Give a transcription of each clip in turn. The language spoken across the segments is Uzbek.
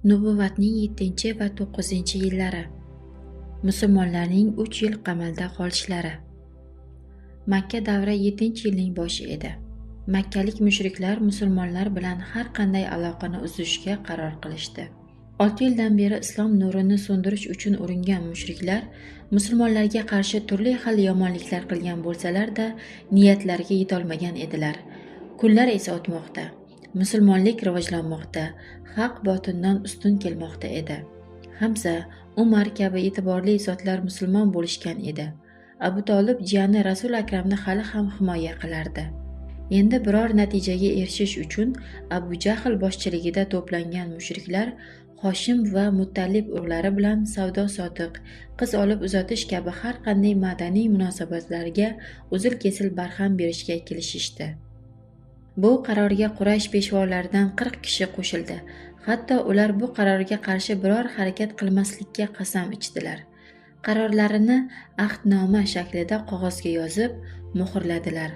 Nubuvvatning 7 va 9-yillari. Musulmonlarning 3 yil qamalda qolishlari. Makka davri 7-yilning boshi edi. Makkalik mushriklar musulmonlar bilan har qanday aloqani uzishga qaror qilishdi. 6 yildan beri islom nurini so'ndirish uchun uringan mushriklar musulmonlarga qarshi turli xil yomonliklar qilgan bo'lsalar-da, niyatlariga yetolmagan edilar. Kunlar esa o'tmoqda. Musulmonlik rivojlanmoqda, haq botindan ustun kelmoqda edi. Hamza, Umar kabi e'tiborli zotlar musulmon bo'lishgan edi. Abu Tolib jiyani Rasul Akramni hali ham himoya qilardi. Endi biror natijaga erishish uchun Abu Jahl boshchiligida to'plangan mushriklar Hoshim va Muttalib urug'lari bilan savdo-sotiq, qiz olib uzatish kabi har qanday madaniy munosabatlarga uzil-kesil barham berishga kelishishdi. Bu qarorga Quraysh peshvolaridan 40 kishi qo'shildi. Hatto ular bu qarorga qarshi biror harakat qilmaslikka qasam ichdilar. Qarorlarini ahdnoma shaklida qog'ozga yozib, muhrladilar.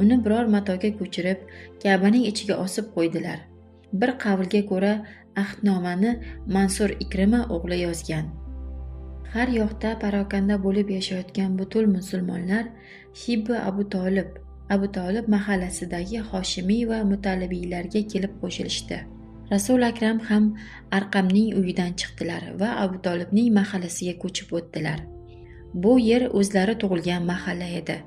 Uni biror matoga ko'chirib, Ka'baning ichiga osib qo'ydilar. Bir qavlga ko'ra, ahdnomani Mansur Ikrima o'g'li yozgan. Har yoqda parokanda bo'lib yashayotgan butun musulmonlar Hibbi Abu Tolib mahallasidagi Hoshimiy va Muttalibiylarga kelib qo'shilishdi. Rasul Akram ham Arqamning uyidan chiqdilar va Abu Tolibning mahallasiga ko'chib o'tdilar. Bu yer o'zlari tug'ilgan mahalla edi.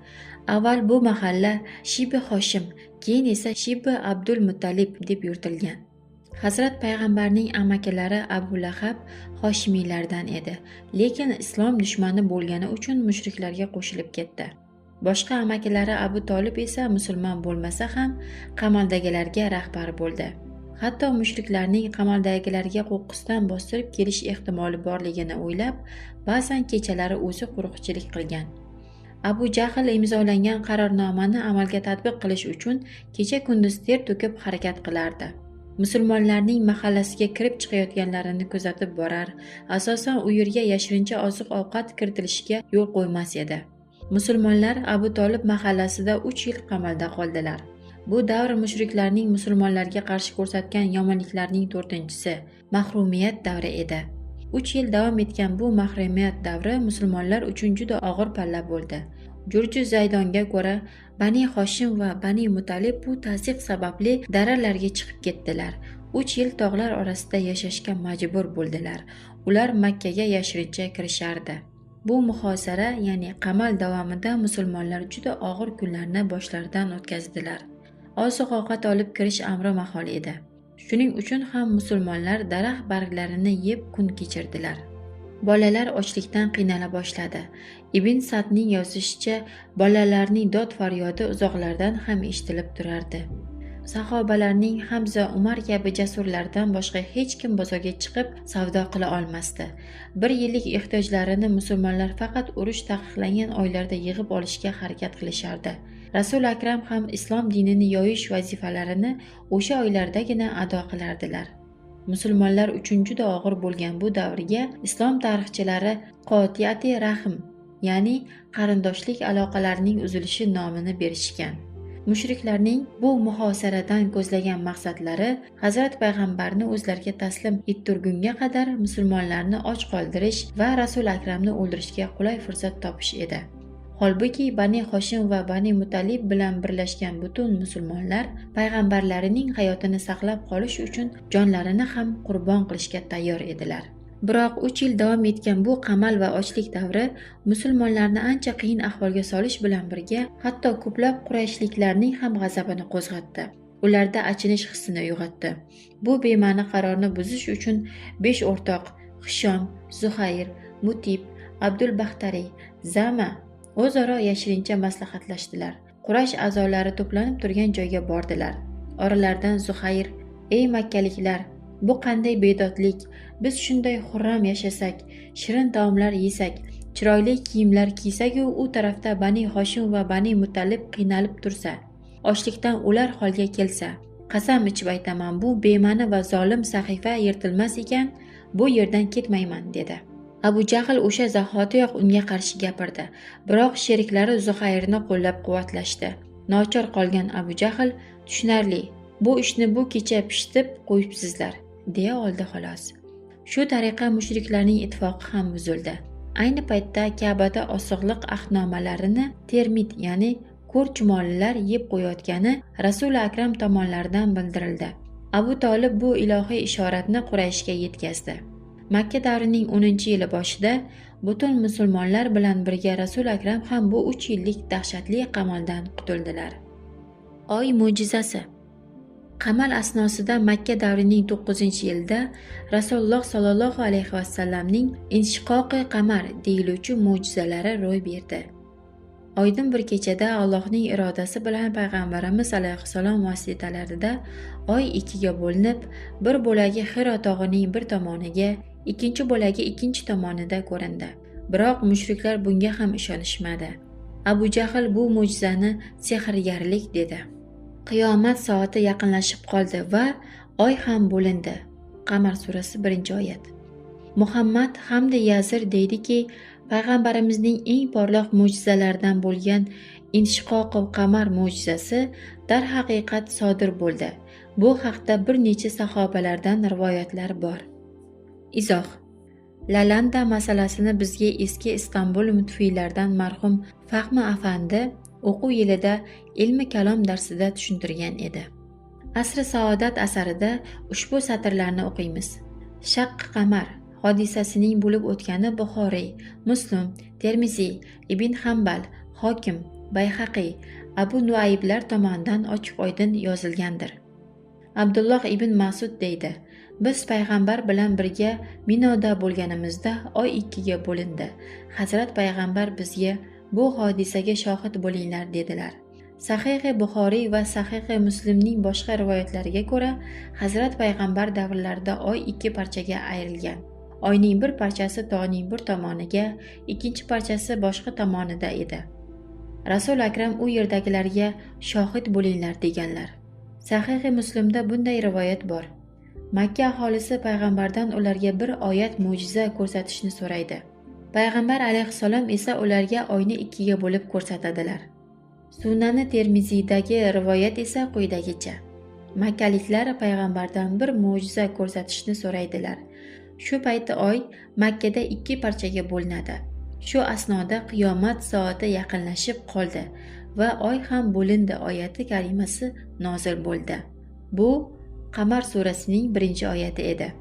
Avval bu mahalla Shibi Hoshim, keyin esa Shibi Abdul Muttalib deb yuritilgan. Hazrat payg'ambarning amakilari Abu Lahab Hoshimiylardan edi, lekin islom dushmani bo'lgani uchun mushriklarga qo'shilib ketdi. Boshqa amakilari Abu Tolib esa musulmon bo'lmasa ham qamaldagilarga rahbar bo'ldi. Hatto mushriklarning qamaldagilarga qo'qqisdan bostirib kelish ehtimoli borligini o'ylab, ba'zan kechalari o'zi qo'riqchilik qilgan. Abu Jahl imzolangan qarornomani amalga tatbiq qilish uchun kecha-kunduz ter to'kib harakat qilardi. Musulmonlarning mahallasiga kirib chiqayotganlarini kuzatib borar, asosan u yerga yashirincha oziq-ovqat kiritilishiga yo'l qo'ymas edi. Musulmonlar Abu Tolib mahallasida 3 yil qamalda qoldilar. Bu davr mushriklarning musulmonlarga qarshi ko'rsatgan yomonliklarining 4-chisi mahrumiyat davri edi. 3 yil davom etgan bu mahrumiyat davri musulmonlar uchun juda og'ir palla bo'ldi. Jurju Zaydonga ko'ra, Bani Hoshim va Bani Muttalib bu tazyiq sababli daralarga chiqib ketdilar. 3 yil tog'lar orasida yashashga majbur bo'ldilar. Ular Makkaga yashirincha kirishardi. Bu muhosara, ya'ni qamal davomida musulmonlar juda og'ir kunlarni boshlaridan o'tkazdilar. Oziq-ovqat olib kirish amri mahol edi. Shuning uchun ham musulmonlar daraxt barglarini yeb kun kechirdilar. Bolalar ochlikdan qiynala boshladi. Ibn Sadning yozishicha, bolalarning dod faryodi uzoqlardan ham eshitilib turardi. Sahobalarning Hamza, Umar kabi jasurlardan boshqa hech kim bozorga chiqib savdo qila olmasdi. Bir yillik ehtiyojlarini musulmonlar faqat urush taqiqlangan oylarda yig'ib olishga harakat qilishardi. Rasul Akram ham islom dinini yoyish vazifalarini o'sha oylardagina ado qilardilar. Musulmonlar uchun juda og'ir bo'lgan bu davrga islom tarixchilari qotiyati rahm, ya'ni qarindoshlik aloqalarining uzilishi nomini berishgan. Mushriklarning bu muhosaradan ko'zlagan maqsadlari Hazrat payg'ambarni o'zlariga taslim ettirgunga qadar musulmonlarni och qoldirish va Rasul Akramni o'ldirishga qulay fursat topish edi. Holbuki Bani Hoshim va Bani Muttalib bilan birlashgan butun musulmonlar payg'ambarlarining hayotini saqlab qolish uchun jonlarini ham qurbon qilishga tayyor edilar. Biroq 3 yil davom etgan bu qamal va ochlik davri musulmonlarni ancha qiyin ahvolga solish bilan birga, hatto ko'plab qurayshliklarning ham g'azabini qo'zg'atdi. Ularda achinish hissini uyg'otdi. Bu bema'ni qarorni buzish uchun 5 o'rtoq Hishom, Zuhayr, Mutib, Abdul Baxtari, Zama o'zaro yashirincha maslahatlashdilar. Quraysh a'zolari to'planib turgan joyga bordilar. Oralaridan Zuhayr: "Ey makkaliklar, bu qanday bedodlik? Biz shunday xurram yashasak, shirin taomlar yesak, chiroyli kiyimlar kiysak-u, u tarafda Bani Hoshim va Bani Muttalib qiynalib tursa, ochlikdan ular holga kelsa, qasam ichib aytaman, bu bema'ni va zolim sahifa yirtilmas ekan, bu yerdan ketmayman" dedi. Abu Jahl o'sha zahotiyoq unga qarshi gapirdi. Biroq sheriklari Zuhayrni qo'llab-quvvatlashdi. Nochor qolgan Abu Jahl: "Tushunarli, bu ishni bu kecha pishitib qo'yibsizlar", deya oldi xolos. Shu tariqa mushriklarning ittifoqi ham buzildi. Ayni paytda Ka'bada osig'liq ahdnomalarini termit, ya'ni ko'r chumolilar yeb qo'yayotgani Rasuli Akram tomonlaridan bildirildi. Abu Tolib bu ilohiy ishoratni Qurayshga yetkazdi. Makka davrining 10-yili boshida butun musulmonlar bilan birga Rasul Akram ham bu 3 yillik dahshatli qamaldan qutuldilar. Oy mo'jizasi. Qamal asnosida Makka davrining 9-yilida Rasululloh sollallohu alayhi vasallamning inshiqoqi qamar deyiluvchi mo'jizalari ro'y berdi. Oydin bir kechada Allohning irodasi bilan payg'ambarimiz alayhissalom vositalarida oy ikkiga bo'linib, bir bo'lagi Xiro tog'ining bir tomoniga, ikkinchi bo'lagi ikkinchi tomonida ko'rindi. Biroq mushriklar bunga ham ishonishmadi. Abu Jahl bu mo'jizani sehrgarlik dedi. Qiyomat soati yaqinlashib qoldi va oy ham bo'lindi. Qamar surasi 1-oyat. Muhammad hamda Yazir deydiki, payg'ambarimizning eng porloq mo'jizalaridan bo'lgan inshiqoqi qamar mo'jizasi darhaqiqat sodir bo'ldi. Bu haqda bir necha sahobalardan rivoyatlar bor. Izoh. Lalanda masalasini bizga eski Istanbul mutfiylaridan marhum Fahmi afandi o'quv yilida ilmi kalom darsida tushuntirgan edi. Asri saodat asarida ushbu satrlarni o'qiymiz. Shaqq qamar hodisasining bo'lib o'tgani Buxoriy, Muslim, Termiziy, Ibn Hambal, Hokim, Bayhaqiy, Abu Nuayblar tomonidan ochiq-oydin yozilgandir. Abdulloh ibn Mas'ud deydi: Biz payg'ambar bilan birga Minoda bo'lganimizda oy ikkiga bo'lindi. Hazrat payg'ambar bizga bu hodisaga shohid bo'linglar dedilar. Sahihi Buxoriy va Sahihi Muslimning boshqa rivoyatlariga ko'ra, Hazrat payg'ambar davrlarida oy ikki parchaga ayrilgan. Oyning bir parchasi tog'ning bir tomoniga, ikkinchi parchasi boshqa tomonida edi. Rasul Akram u yerdagilarga shohid bo'linglar deganlar. Sahihi Muslimda bunday rivoyat bor. Makka aholisi payg'ambardan ularga bir oyat mo'jiza ko'rsatishni so'raydi. Payg'ambar alayhissalom esa ularga oyni ikkiga bo'lib ko'rsatadilar. Sunani Termiziydagi rivoyat esa quyidagicha. Makkaliklar payg'ambardan bir mo'jiza ko'rsatishni so'raydilar. Shu payti oy Makkada ikki parchaga bo'linadi. Shu asnoda qiyomat soati yaqinlashib qoldi va oy ham bo'lindi oyati karimasi nozil bo'ldi. Bu Qamar surasining 1-oyati edi.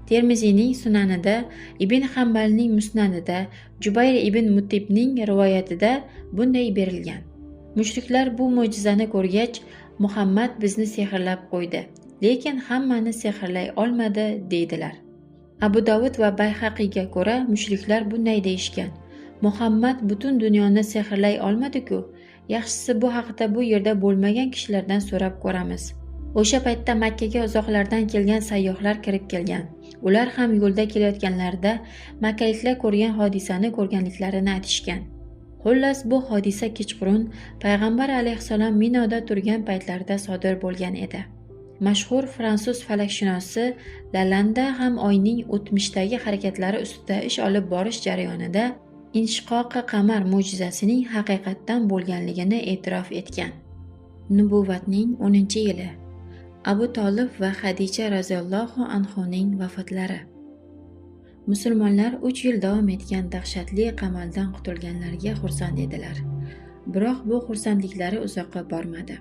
Termiziyning sunanida, Ibn Hambalning musnadida, Jubayr ibn Mutibning rivoyatida bunday berilgan. Mushriklar bu mo'jizani ko'rgach, Muhammad bizni sehrlab qo'ydi, lekin hammani sehrlay olmadi deydilar. Abu Dovud va Bayhaqiyga ko'ra mushriklar bunday deyishgan: Muhammad butun dunyoni sehrlay olmadi-ku, yaxshisi bu haqda bu yerda bo'lmagan kishilardan so'rab ko'ramiz. O'sha paytda Makkaga uzoqlardan kelgan sayyohlar kirib kelgan. Ular ham yo'lda kelayotganlarida makkaliklar ko'rgan hodisani ko'rganliklarini aytishgan. Xullas, bu hodisa kechqurun payg'ambar alayhissalom Minoda turgan paytlarida sodir bo'lgan edi. Mashhur fransuz falakshunosi Lalanda ham oyning o'tmishdagi harakatlari ustida ish olib borish jarayonida inshiqoqi qamar mo'jizasining haqiqatdan bo'lganligini e'tirof etgan. Nubuvvatning 10-yili. Abu Tolib va Xadicha roziyallohu anhuning vafotlari. Musulmonlar 3 yil davom etgan dahshatli qamaldan qutulganlariga xursand edilar. Biroq bu xursandliklari uzoqqa bormadi.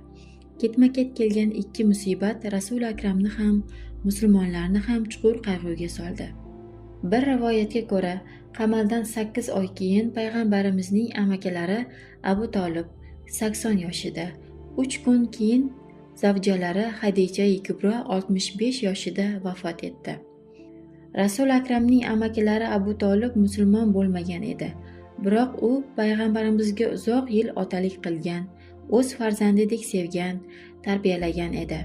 Ketma-ket kelgan ikki musibat Rasuli Akramni ham, musulmonlarni ham chuqur qayg'uga soldi. Bir rivoyatga ko'ra, qamaldan 8 oy keyin payg'ambarimizning amakilari Abu Tolib 80 yoshida, 3 kun keyin zavjalari Xadicha Kubro 65 yoshida vafot etdi. Rasul Akramning amakilari Abu Tolib musulmon bo'lmagan edi. Biroq u payg'ambarimizga uzoq yil otalik qilgan, o'z farzandidek sevgan, tarbiyalagan edi.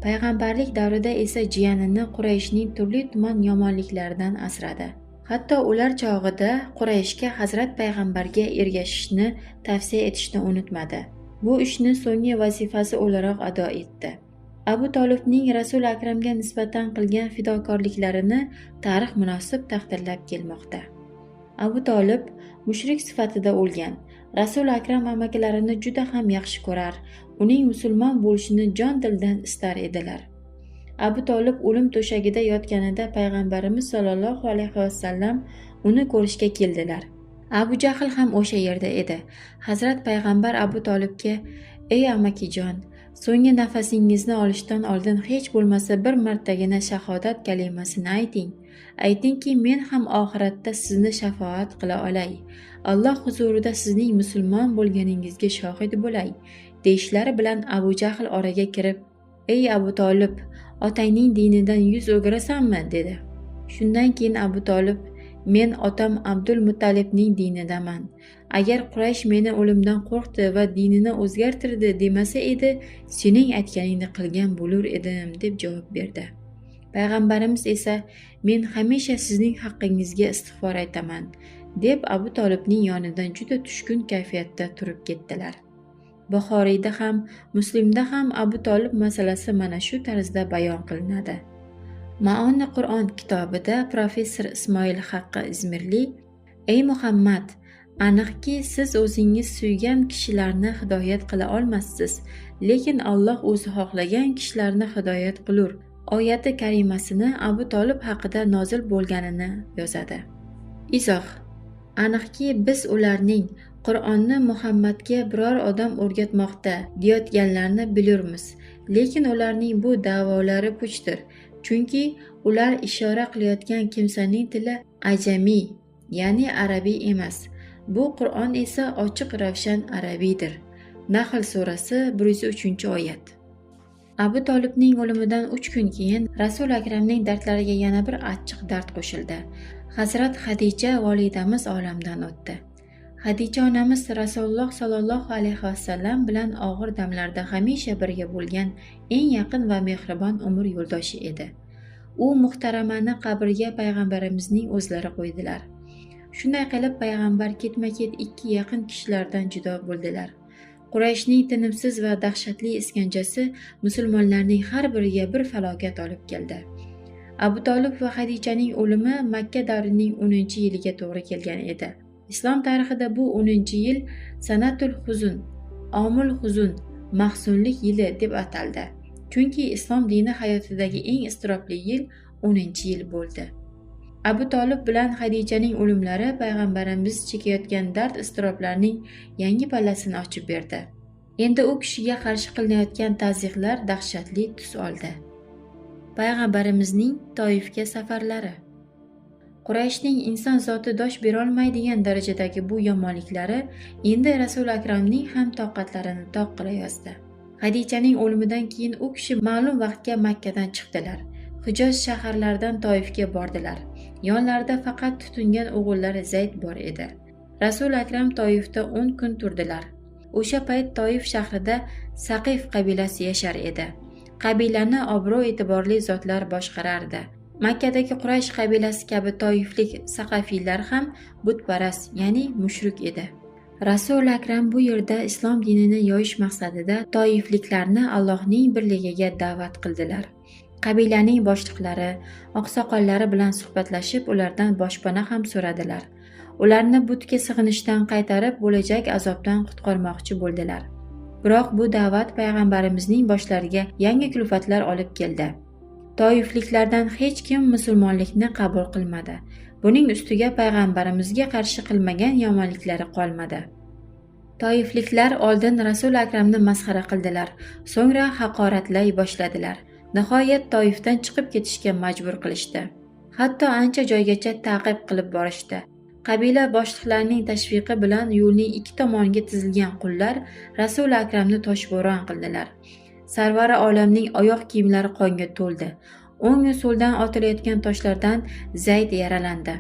Payg'ambarlik davrida esa jiyanini Qurayshning turli-tuman yomonliklaridan asradi. Hatto ular chog'ida Qurayshga Hazrat payg'ambarga ergashishni tavsiya etishni unutmadi. Bu ishni so'nggi vazifasi o'laroq ado etdi. Abu Tolibning Rasul Akramga nisbatan qilgan fidokorliklarini tarix munosib taqdirlab kelmoqda. Abu Tolib mushrik sifatida o'lgan. Rasul Akram amakilarini juda ham yaxshi ko'rar, uning musulmon bo'lishini jon dildan istar edilar. Abu Tolib o'lim to'shagida yotganida payg'ambarimiz sollallohu alayhi vasallam uni ko'rishga keldilar. Abu Jahl ham o'sha yerda edi. Hazrat payg'ambar Abu Tolibga: "Ey amakijon, so'nggi nafasingizni olishdan oldin hech bo'lmasa bir martagina shahodat kalimasini ayting. Aytingki, men ham oxiratda sizni shafoat qila olay. Alloh huzurida sizning musulmon bo'lganingizga shohid bo'lay", deyishlari bilan Abu Jahl oraga kirib: "Ey Abu Tolib, otangning dinidan yuz o'girasanmi?" dedi. Shundan keyin Abu Tolib: "Men otam Abdul Muttalibning dinidaman. Agar Quraysh meni o'limdan qo'rqdi va dinini o'zgartirdi demasa edi, sening aytganingni qilgan bo'lur edim", deb javob berdi. Payg'ambarimiz esa: "Men hamisha sizning haqqingizga istig'for aytaman", deb Abu Tolibning yonidan juda tushkun kayfiyatda turib ketdilar. Buxoriyda ham, Muslimda ham Abu Tolib masalasi mana shu tarzda bayon qilinadi. Ma'oni Qur'on kitobida professor Ismoil Haqqi Izmirli: "Ey Muhammad, aniqki siz o'zingiz suygan kishilarni hidoyat qila olmassiz, lekin Alloh o'zi xohlagan kishilarni hidoyat qilur" oyati karimasini Abu Tolib haqida nozil bo'lganini yozadi. Izoh: aniqki biz ularning Qur'onni Muhammadga biror odam o'rgatmoqda deyotganlarni bilurmiz, lekin ularning bu da'volari puchdir, chunki ular ishora qilayotgan kimsaning tili ajamiy, ya'ni arabiy emas. Bu Qur'on esa ochiq ravshan arabiydir. Nahl surasi 103-oyat. Abu Tolibning o'limidan 3 kun keyin Rasul Akramning dardlariga yana bir achchiq dard qo'shildi. Hazrat Xadicha volidamiz olamdan o'tdi. Xadicha onamiz Rasululloh sollallohu alayhi vasallam bilan og'ir damlarda hamisha birga bo'lgan eng yaqin va mehribon umr yo'ldoshi edi. U muhtaramani qabrga payg'ambarimizning o'zlari qo'ydilar. Shunday qilib payg'ambar ketma-ket ikki yaqin kishilardan judo bo'ldilar. Qurayshning tinimsiz va dahshatli iskanjasi musulmonlarning har biriga bir falokat olib keldi. Abu Tolib va Xadichaning o'limi Makka davrining 10-yiliga to'g'ri kelgan edi. Islom tarixida bu 10-yil Sanatul Huzun, Omul Huzun, mahzunlik yili deb ataldi. Chunki islom dini hayotidagi eng iztirobli yil 10-yil bo'ldi. Abu Tolib bilan Xadichaning o'limlari payg'ambarimiz chekayotgan dard iztiroblarning yangi pallasini ochib berdi. Endi u kishiga qarshi qilinayotgan tazyiqlar dahshatli tus oldi. Payg'ambarimizning Toifga safarlari. Qurayshning inson zoti dosh berolmaydigan darajadagi bu yomonliklari endi Rasul Akramning ham toqatlarini toq qila yozdi. Xadichaning o'limidan keyin u kishi ma'lum vaqtga Makkadan chiqdilar. Hijoz shaharlaridan Toifga bordilar. Yonlarida faqat tutingan o'g'illari Zayd bor edi. Rasul Akram Toifda 10 kun turdilar. O'sha payt Toif shahrida Saqif qabilasi yashar edi. Qabilani obro'-e'tiborli zotlar boshqarardi. Makkadagi Quraysh qabilasi kabi toiflik saqafiylar ham butparast, ya'ni mushrik edi. Rasul Akram bu yerda islom dinini yoyish maqsadida toifliklarni Allohning birligiga da'vat qildilar. Qabilaning boshliqlari, oqsoqollari bilan suhbatlashib, ulardan boshpana ham so'radilar. Ularni butga sig'inishdan qaytarib, bo'lajak azobdan qutqarmoqchi bo'ldilar. Biroq bu da'vat payg'ambarimizning boshlariga yangi kulfatlar olib keldi. Toifliklardan hech kim musulmonlikni qabul qilmadi. Buning ustiga payg'ambarimizga qarshi qilmagan yomonliklari qolmadi. Toifliklar oldin Rasul Akramni masxara qildilar, so'ngra haqoratlay boshladilar. Nihoyat Toifdan chiqib ketishga majbur qilishdi. Hatto ancha joygacha ta'qib qilib borishdi. Qabila boshliqlarining tashviqi bilan yo'lning ikki tomoniga tizilgan qullar Rasul Akramni toshbo'ron qildilar. Sarvari olamning oyoq kiyimlari qonga to'ldi. O'ng va so'ldan otilayotgan toshlardan Zayd yaralandi.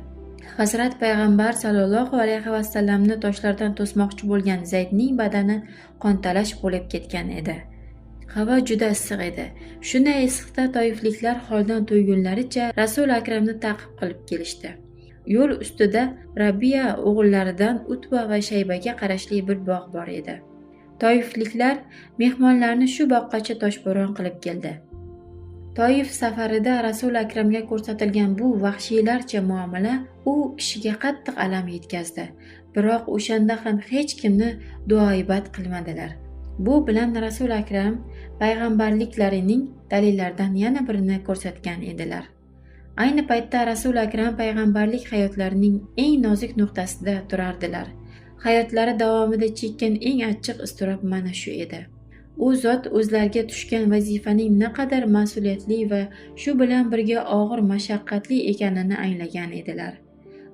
Hazrat payg'ambar sollallohu alayhi vasallamni toshlardan to'smoqchi bo'lgan Zaydning badani qontalash bo'lib ketgan edi. Havo juda issiq edi. Shunday issiqda toifliklar holdan to'ygunlaricha Rasul Akramni ta'qib qilib kelishdi. Yo'l ustida Rabiya o'g'illaridan Utba va Shaybaga qarashli bir bog' bor edi. Toifliklar mehmonlarni shu boqqacha toshbo'ron qilib keldi. Toif safarida Rasul Akramga ko'rsatilgan bu vahshiylarcha muomala u kishiga qattiq alam yetkazdi. Biroq o'shanda ham hech kimni duoibat qilmadilar. Bu bilan Rasuli Akram payg'ambarliklarining dalillaridan yana birini ko'rsatgan edilar. Ayni paytda Rasuli Akram payg'ambarlik hayotlarining eng nozik nuqtasida turardilar. Hayotlari davomida chekkan eng achchiq iztirob mana shu edi. U zot o'zlariga tushgan vazifaning naqadar mas'uliyatli va shu bilan birga og'ir mashaqqatli ekanini anglagan edilar.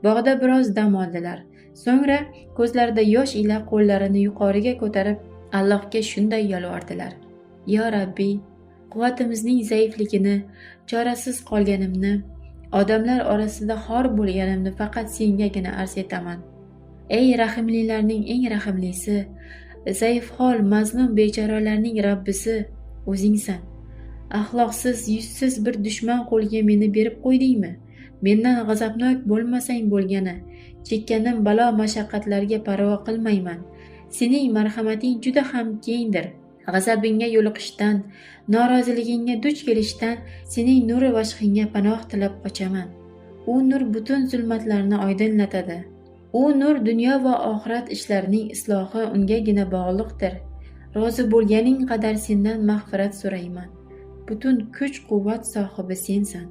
Bog'da biroz dam oldilar. So'ngra ko'zlarida yosh ila qo'llarini yuqoriga ko'tarib Allohga shunday yalvordilar: "Yo Rabbi, quvvatimizning zaifligini, chorasiz qolganimni, odamlar orasida xor bo'lganimni faqat sengagina arz etaman. Ey rahimlilarning eng rahimlisi, zaifhol mazlum bechoralarning Rabbisi o'zingsan. Axloqsiz, yuzsiz bir dushman qo'liga meni berib qo'ydingmi? Mendan g'azabnok bo'lmasang bo'lgani, chekkanim balo mashaqqatlarga parvo qilmayman. Sening marhamating juda ham kengdir. G'azabingga yo'liqishdan, noroziligingga duch kelishdan sening nuri vajhingga panoh tilab qochaman. U nur butun zulmatlarni oydinlatadi. U nur dunyo va oxirat ishlarining islohi ungagina bog'liqdir. Rozi bo'lganing qadar sendan mag'firat so'rayman. Butun kuch-quvvat sohibi sensan."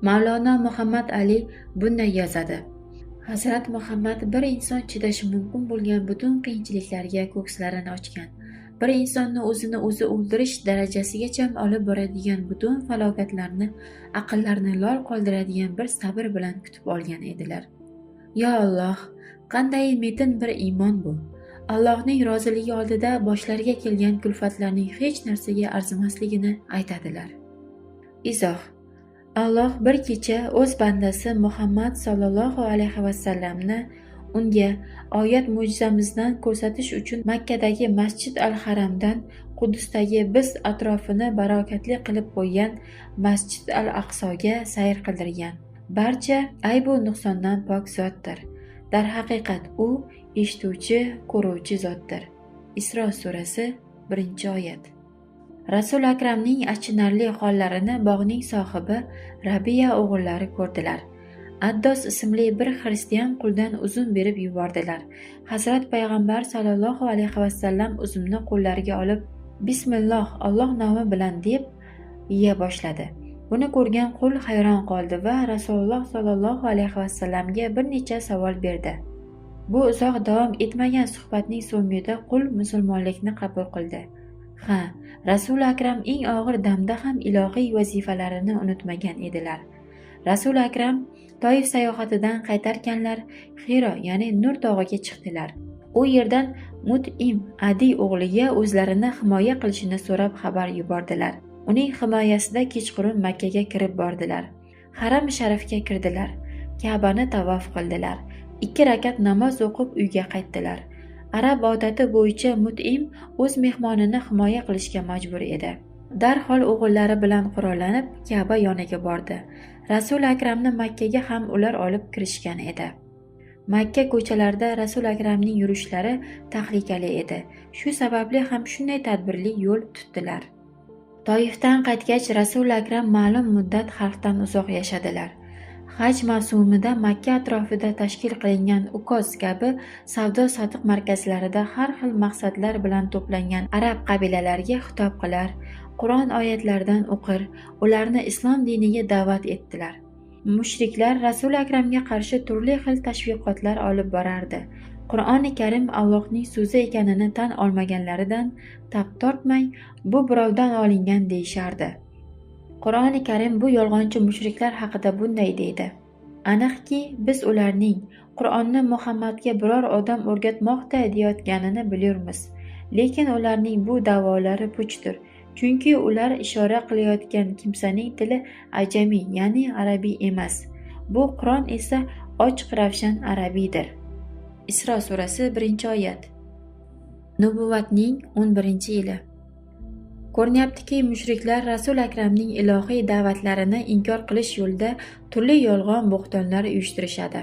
Mavlono Muhammad Ali bunday yozadi: Hazrat Muhammad bir inson chidashi mumkin bo'lgan butun qiyinchiliklarga ko'kslarini ochgan, bir insonni o'zini o'zi o'ldirish darajasigacha olib boradigan butun falokatlarni aqllarni lol qoldiradigan bir sabr bilan kutib olgan edilar. Yo Alloh, qanday metin bir iymon bu! Allohning roziligi oldida boshlariga kelgan kulfatlarning hech narsaga arzimasligini aytadilar. Izoh: Alloh bir kecha o'z bandasi Muhammad sollallohu alayhi vasallamni unga oyat mo'jizamizdan ko'rsatish uchun Makkadagi Masjid al-Haramdan Quddusdagi biz atrofini barokatli qilib qo'ygan Masjid al-Aqsoga sayr qildirgan. Barcha aybu nuqsondan pok zotdir. Darhaqiqat u eshituvchi, ko'ruvchi zotdir. Isro surasi 1-oyat. Rasul Akramning achinarli hollarini bog'ning sohibi Rabiya o'g'illari ko'rdilar. Addos ismli bir xristian quldan uzum berib yubordilar. Hazrat payg'ambar sollallohu alayhi vasallam uzumni qo'llariga olib, "Bismilloh, Alloh nomi bilan" deb yeya boshladi. Buni ko'rgan qul hayron qoldi va Rasululloh sollallohu alayhi vasallamga bir necha savol berdi. Bu uzoq davom etmagan suhbatning so'ngida qul musulmonlikni qabul qildi. Ha, Rasuli Akram eng og'ir damda ham ilohiy vazifalarini unutmagan edilar. Rasuli Akram Toif sayohatidan qaytarkanlar Xiro, ya'ni Nur tog'iga chiqdilar. U yerdan Mut'im Adi o'g'liga o'zlarini himoya qilishini so'rab xabar yubordilar. Uning himoyasida kechqurun Makkaga kirib bordilar. Haram sharifga kirdilar. Ka'bani tavof qildilar. 2 rakat namoz o'qib uyga qaytdilar. Arab odati bo'yicha Mut'im o'z mehmonini himoya qilishga majbur edi. Darhol o'g'illari bilan qurollanib Ka'ba yoniga bordi. Rasuli Akramni Makkaga ham ular olib kirishgan edi. Makka ko'chalarida Rasuli Akramning yurishlari tahlikali edi. Shu sababli ham shunday tadbirli yo'l tutdilar. Toifdan qaytgach Rasuli Akram ma'lum muddat xalqdan uzoq yashadilar. Haj mavsumida Makka atrofida tashkil qilingan Ukoz kabi savdo-sotiq markazlarida har xil maqsadlar bilan to'plangan arab qabilalariga xitob qilar, Qur'on oyatlaridan o'qir, ularni islom diniga da'vat etdilar. Mushriklar Rasuli Akramga qarshi turli xil tashviqotlar olib borardi. Qur'oni Karim Allohning so'zi ekanini tan olmaganlaridan tap tortmay, bu birovdan olingan deyishardi. Qur'oni Karim bu yolg'onchi mushriklar haqida bunday deydi: Aniqki, biz ularning Qur'onni Muhammadga biror odam o'rgatmoqda deyotganini bilurmiz. Lekin ularning bu da'volari puchdir. Chunki ular ishora qilayotgan kimsaning tili ajamiy, ya'ni arabiy emas. Bu Qur'on esa ochiq ravshan arabiydir. Isro surasi 1-oyat. Nubuvvatning 11-yili. Ko'rinyaptiki, mushriklar Rasul Akramning ilohiy da'vatlarini inkor qilish yo'lida turli yolg'on bo'xtonlar uyushtirishadi.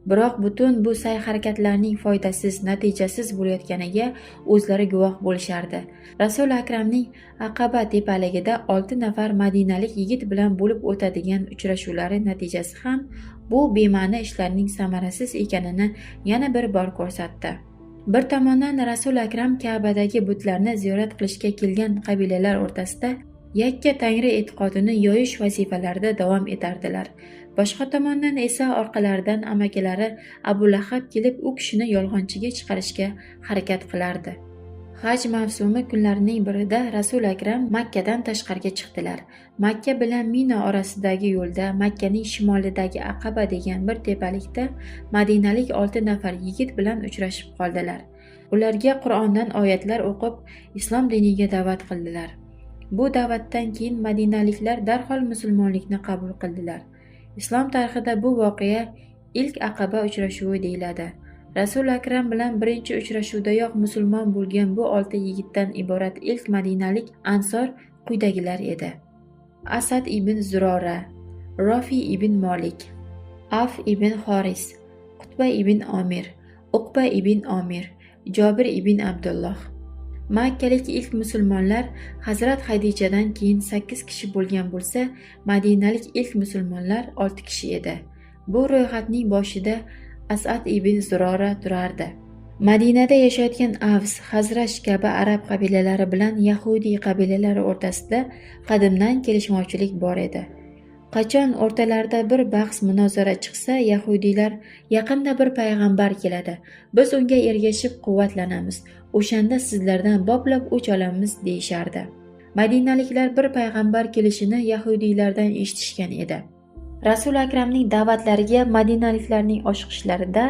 Biroq butun bu sa'y-harakatlarning foydasiz, natijasiz bo'layotganiga o'zlari guvoh bo'lishardi. Rasul Akramning Aqaba tepaligida 6 nafar madinalik yigit bilan bo'lib o'tadigan uchrashuvlari natijasi ham bu bema'ni ishlarning samarasiz ekanini yana bir bor ko'rsatdi. Bir tomondan Rasuli Akram Ka'badagi butlarni ziyorat qilishga kelgan qabilalar o'rtasida yakka tangri e'tiqodini yoyish vazifalarida davom etardilar. Boshqa tomondan esa orqalaridan amakilari Abu Lahab kelib u kishini yolg'onchiga chiqarishga harakat qilardi. Haj mavsumi kunlarining birida Rasuli Akram Makkadan tashqariga chiqdilar. Makka bilan Mino orasidagi yo'lda Makkaning shimolidagi Aqaba degan bir tepalikda madinalik 6 nafar yigit bilan uchrashib qoldilar. Ularga Qur'ondan oyatlar o'qib, islom diniga da'vat qildilar. Bu da'vatdan keyin madinaliklar darhol musulmonlikni qabul qildilar. Islom tarixida bu voqea ilk Aqaba uchrashuvi deyiladi. Rasuli Akram bilan birinchi uchrashuvdayoq musulmon bo'lgan bu 6 yigitdan iborat ilk madinalik ansor quyidagilar edi: Asad ibn Zurora, Rofi ibn Molik, Af ibn Xoris, Qutba ibn Omir, Uqba ibn Omir, Jobir ibn Abdulloh. Makkalik ilk musulmonlar Hazrat Xadichadan keyin 8 kishi bo'lgan bo'lsa, madinalik ilk musulmonlar 6 kishi edi. Bu ro'yxatning boshida As'ad ibn Zurora turardi. Madinada yashayotgan Avs, Xazraj kabi arab qabilalari bilan yahudiy qabilalari o'rtasida qadimdan kelishmovchilik bor edi. Qachon o'rtalarida bir bahs munozara chiqsa, yahudiylar yaqinda bir payg'ambar keladi, biz unga ergashib quvvatlanamiz, o'shanda sizlardan boplab o'ch olamiz deyishardi. Madinaliklar bir payg'ambar kelishini yahudiylardan eshitishgan edi. Rasuli Akramning da'vatlariga madinaliklarning oshiqishlarida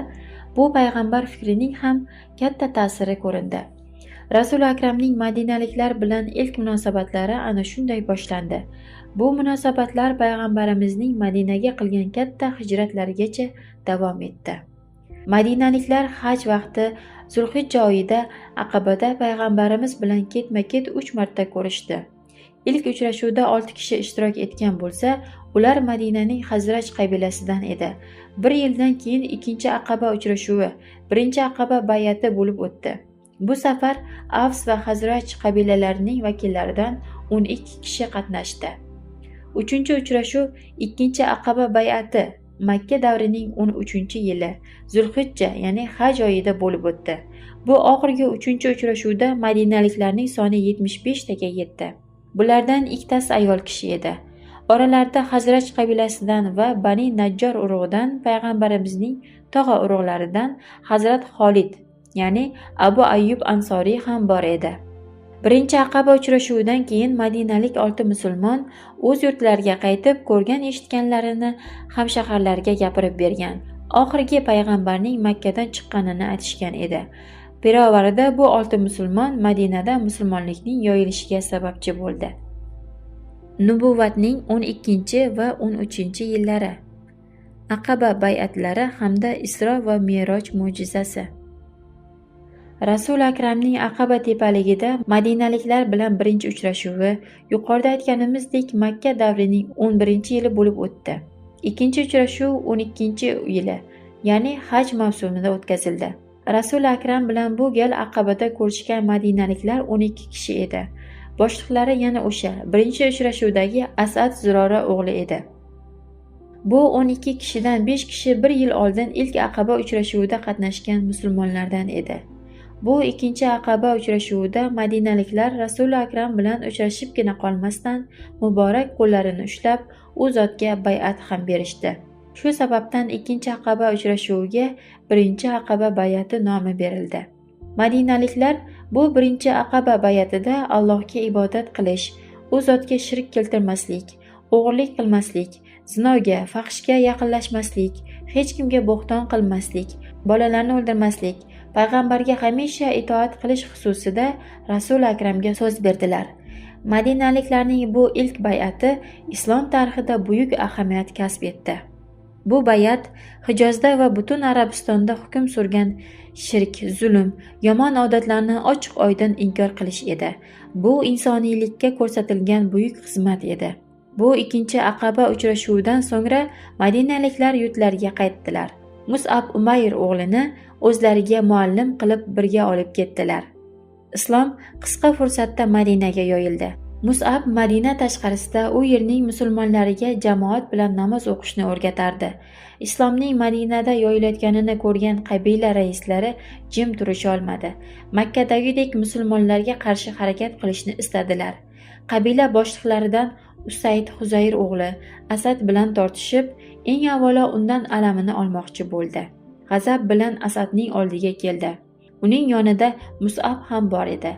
bu payg'ambar fikrining ham katta ta'siri ko'rindi. Rasuli Akramning madinaliklar bilan ilk munosabatlari ana shunday boshlandi. Bu munosabatlar payg'ambarimizning Madinaga qilgan katta hijratlarigacha davom etdi. Madinaliklar haj vaqti Zulhijja oyida Aqabada payg'ambarimiz bilan ketma-ket 3 marta ko'rishdi. Ilk uchrashuvda 6 kishi ishtirok etgan bo'lsa, ular Madinaning Xazraj qabilasidan edi. Bir yildan keyin ikkinchi Aqaba uchrashuvi, birinchi Aqaba bay'ati bo'lib o'tdi. Bu safar Avs va Xazraj qabilalarining vakillaridan 12 kishi qatnashdi. Uchinchi uchrashuv ikkinchi Aqaba bay'ati Makka davrining 13-yili Zulhijja, ya'ni haj oyida bo'lib o'tdi. Bu oxirgi uchinchi uchrashuvda madinaliklarning soni 75 taga yetdi. Bulardan ikkitasi ayol kishi edi. Oralarida Xazraj qabilasidan va Bani Najjor urug'idan payg'ambarimizning tog'a urug'laridan Hazrat Xolid, ya'ni Abu Ayyub Ansoriy ham bor edi. Birinchi Aqaba uchrashuvidan keyin madinalik 6 musulmon o'z yurtlariga qaytib, ko'rgan eshitganlarini hamshaharlariga gapirib bergan. Oxirgi payg'ambarning Makkadan chiqqanini aytishgan edi. Pirovarida bu 6 musulmon Madinada musulmonlikning yoyilishiga sababchi bo'ldi. Nubuvvatning 12 va 13 yillari. Aqaba bay'atlari hamda Isro va Meroj mo'jizasi. Rasuli Akramning Aqaba tepaligida madinaliklar bilan birinchi uchrashuvi yuqorida aytganimizdek Makka davrining 11-yili bo'lib o'tdi. Ikkinchi uchrashuv 12-yili, ya'ni haj mavsumida o'tkazildi. Rasuli Akram bilan bu gal Aqabada ko'rishgan madinaliklar 12 kishi edi. Boshliqlari yana o'sha birinchi uchrashuvdagi As'ad Zurora o'g'li edi. Bu 12 kishidan 5 kishi bir yil oldin ilk Aqaba uchrashuvida qatnashgan musulmonlardan edi. Bu ikkinchi Aqaba uchrashuvida madinaliklar Rasuli Akram bilan uchrashibgina qolmasdan, muborak qo'llarini ushlab, u zotga bay'at ham berishdi. Shu sababdan ikkinchi Aqaba uchrashuviga birinchi Aqaba bay'ati nomi berildi. Madinaliklar bu birinchi Aqaba bay'atida Allohga ibodat qilish, u zotga shirk keltirmaslik, o'g'irlik qilmaslik, zinoga, fahshga yaqinlashmaslik, hech kimga bo'xton qilmaslik, bolalarni o'ldirmaslik, payg'ambarga hamisha itoat qilish xususida Rasuli Akramga so'z berdilar. Madinaliklarning bu ilk bay'ati islom tarixida buyuk ahamiyat kasb etdi. Bu bay'at Hijozda va butun Arabistonda hukm surgan shirk, zulm, yomon odatlarni ochiq-oydin inkor qilish edi. Bu insoniylikka ko'rsatilgan buyuk xizmat edi. Bu ikkinchi Aqaba uchrashuvidan so'ngra madinaliklar yurtlariga qaytdilar. Mus'ab Umayr o'g'lini o'zlariga muallim qilib birga olib ketdilar. Islom qisqa fursatda Madinaga yoyildi. Mus'ab Madina tashqarisida u yerning musulmonlariga jamoat bilan namoz o'qishni o'rgatardi. Islomning Madinada yoyilayotganini ko'rgan qabila raislari jim turisholmadi. Makkadagidek musulmonlarga qarshi harakat qilishni istadilar. Qabila boshliqlaridan Usayd Huzayr o'g'li Asad bilan tortishib, eng avvalo undan alamini olmoqchi bo'ldi. G'azab bilan Asadning oldiga keldi. Uning yonida Mus'ab ham bor edi.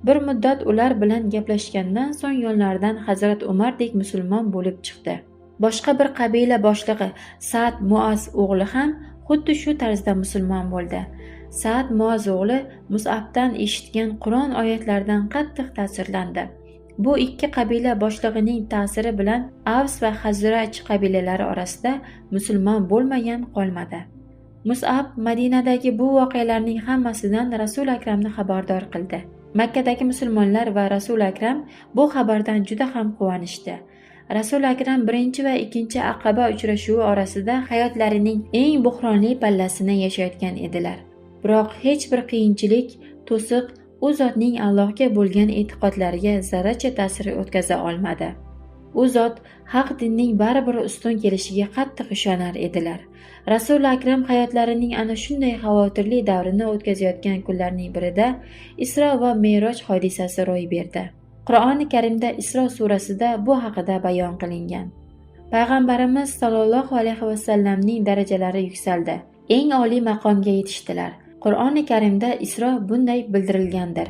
Bir muddat ular bilan gaplashgandan so'ng yonlaridan Hazrat Umardek musulmon bo'lib chiqdi. Boshqa bir qabila boshlig'i Sa'd Muaz o'g'li ham xuddi shu tarzda musulmon bo'ldi. Sa'd Muaz o'g'li Mus'abdan eshitgan Qur'on oyatlaridan qattiq ta'sirlandi. Bu ikki qabila boshlig'ining ta'siri bilan Avs va Hazraj qabilalari orasida musulmon bo'lmagan qolmadi. Mus'ab Madinadagi bu voqealarning hammasidan Rasul Akramni xabardor qildi. Makkadagi musulmonlar va Rasul Akram bu xabardan juda ham quvonishdi. Rasul Akram birinchi va ikkinchi Aqaba uchrashuvi orasida hayotlarining eng buhronli pallasini yashayotgan edilar. Biroq hech bir qiyinchilik, to'siq u zotning Allohga bo'lgan e'tiqodlariga zarracha ta'sir o'tkaza olmadi. U zot haq dinning baribir ustun kelishiga qattiq ishonar edilar. Rasul Akram hayotlarining ana shunday xavotirli davrini o'tkazayotgan kunlarning birida Isro va Meroj hodisasi ro'y berdi. Qur'oni Karimda Isro surasida bu haqida bayon qilingan. Payg'ambarimiz sollallohu alayhi vasallamning darajalari yuksaldi. Eng oliy maqomga yetishdilar. Qur'oni Karimda Isro bunday bildirilgandir.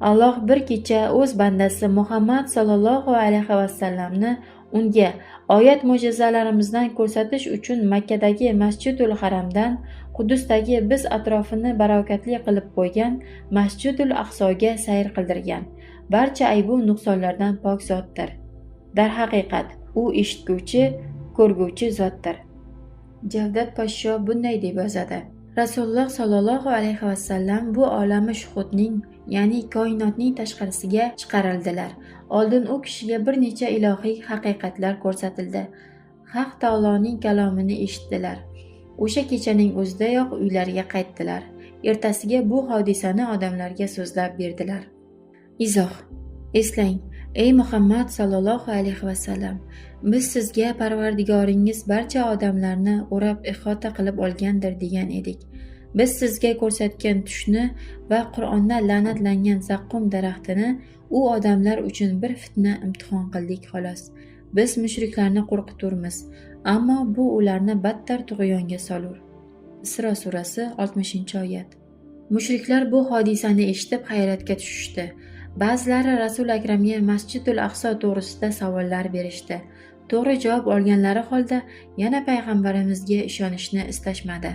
Alloh bir kecha o'z bandasi Muhammad sollallohu alayhi vasallamni unga oyat mo'jizalarimizdan ko'rsatish uchun Makkadagi Masjidul Haramdan Quddusdagi biz atrofini barakatli qilib qo'ygan Masjidul Aqsoga sayr qildirgan. Barcha aybu nuqsonlardan pok zotdir. Darhaqiqat, u eshitguvchi, ko'rguvchi zotdir. Javdat poshsho bunday deb yozadi. Rasululloh sollallohu alayhi vasallam bu olami shuhudning, ya'ni koinotning tashqarisiga chiqarildilar. Oldin u kishiga bir necha ilohiy haqiqatlar ko'rsatildi. Haq taoloning kalomini eshitdilar. O'sha kechaning o'zidayoq uylariga qaytdilar. Ertasiga bu hodisani odamlarga so'zlab berdilar. Izoh. Eslang, ey Muhammad sollallohu alayhi vasallam, biz sizga Parvardigoringiz barcha odamlarni o'rab ihota qilib olgandir degan edik. Biz sizga ko'rsatgan tushni va Qur'onda la'natlangan zaqqum daraxtini u odamlar uchun bir fitna imtihon qildik xolos. Biz mushriklarni qo'rqiturmiz, ammo bu ularni battar tug'yonga solur. Isro surasi 60-oyat. Mushriklar bu hodisani eshitib hayratga tushishdi. Ba'zilari Rasul Akramga Masjidul Aqso to'g'risida savollar berishdi. To'g'ri javob olganlari holda yana payg'ambarimizga ishonishni istashmadi.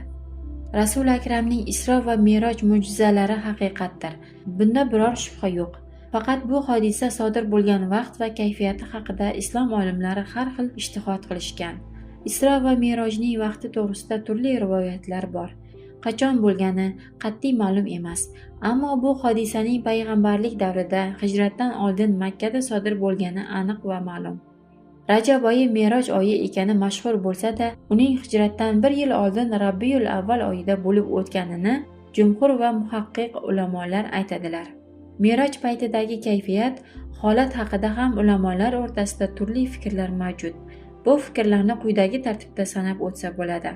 Rasul Akramning Isro va Meroj mo'jizalari haqiqatdir. Bunda biror shubha yo'q. Faqat bu hodisa sodir bo'lgan vaqt va kayfiyati haqida islom olimlari har xil ijtihod qilishgan. Isro va Merojning vaqti to'g'risida turli rivoyatlar bor. Qachon bo'lgani qat'iy ma'lum emas, ammo bu hodisaning payg'ambarlik davrida hijratdan oldin Makkada sodir bo'lgani aniq va ma'lum. Rajab oyi Meroj oyi ekani mashhur bo'lsa-da, uning hijratdan bir yil oldin Rabiul Avval oyida bo'lib o'tganini jumhur va muhaqqiq ulamolar aytadilar. Meroj paytidagi kayfiyat, holat haqida ham ulamolar o'rtasida turli fikrlar mavjud. Bu fikrlarni quyidagi tartibda sanab o'tsa bo'ladi.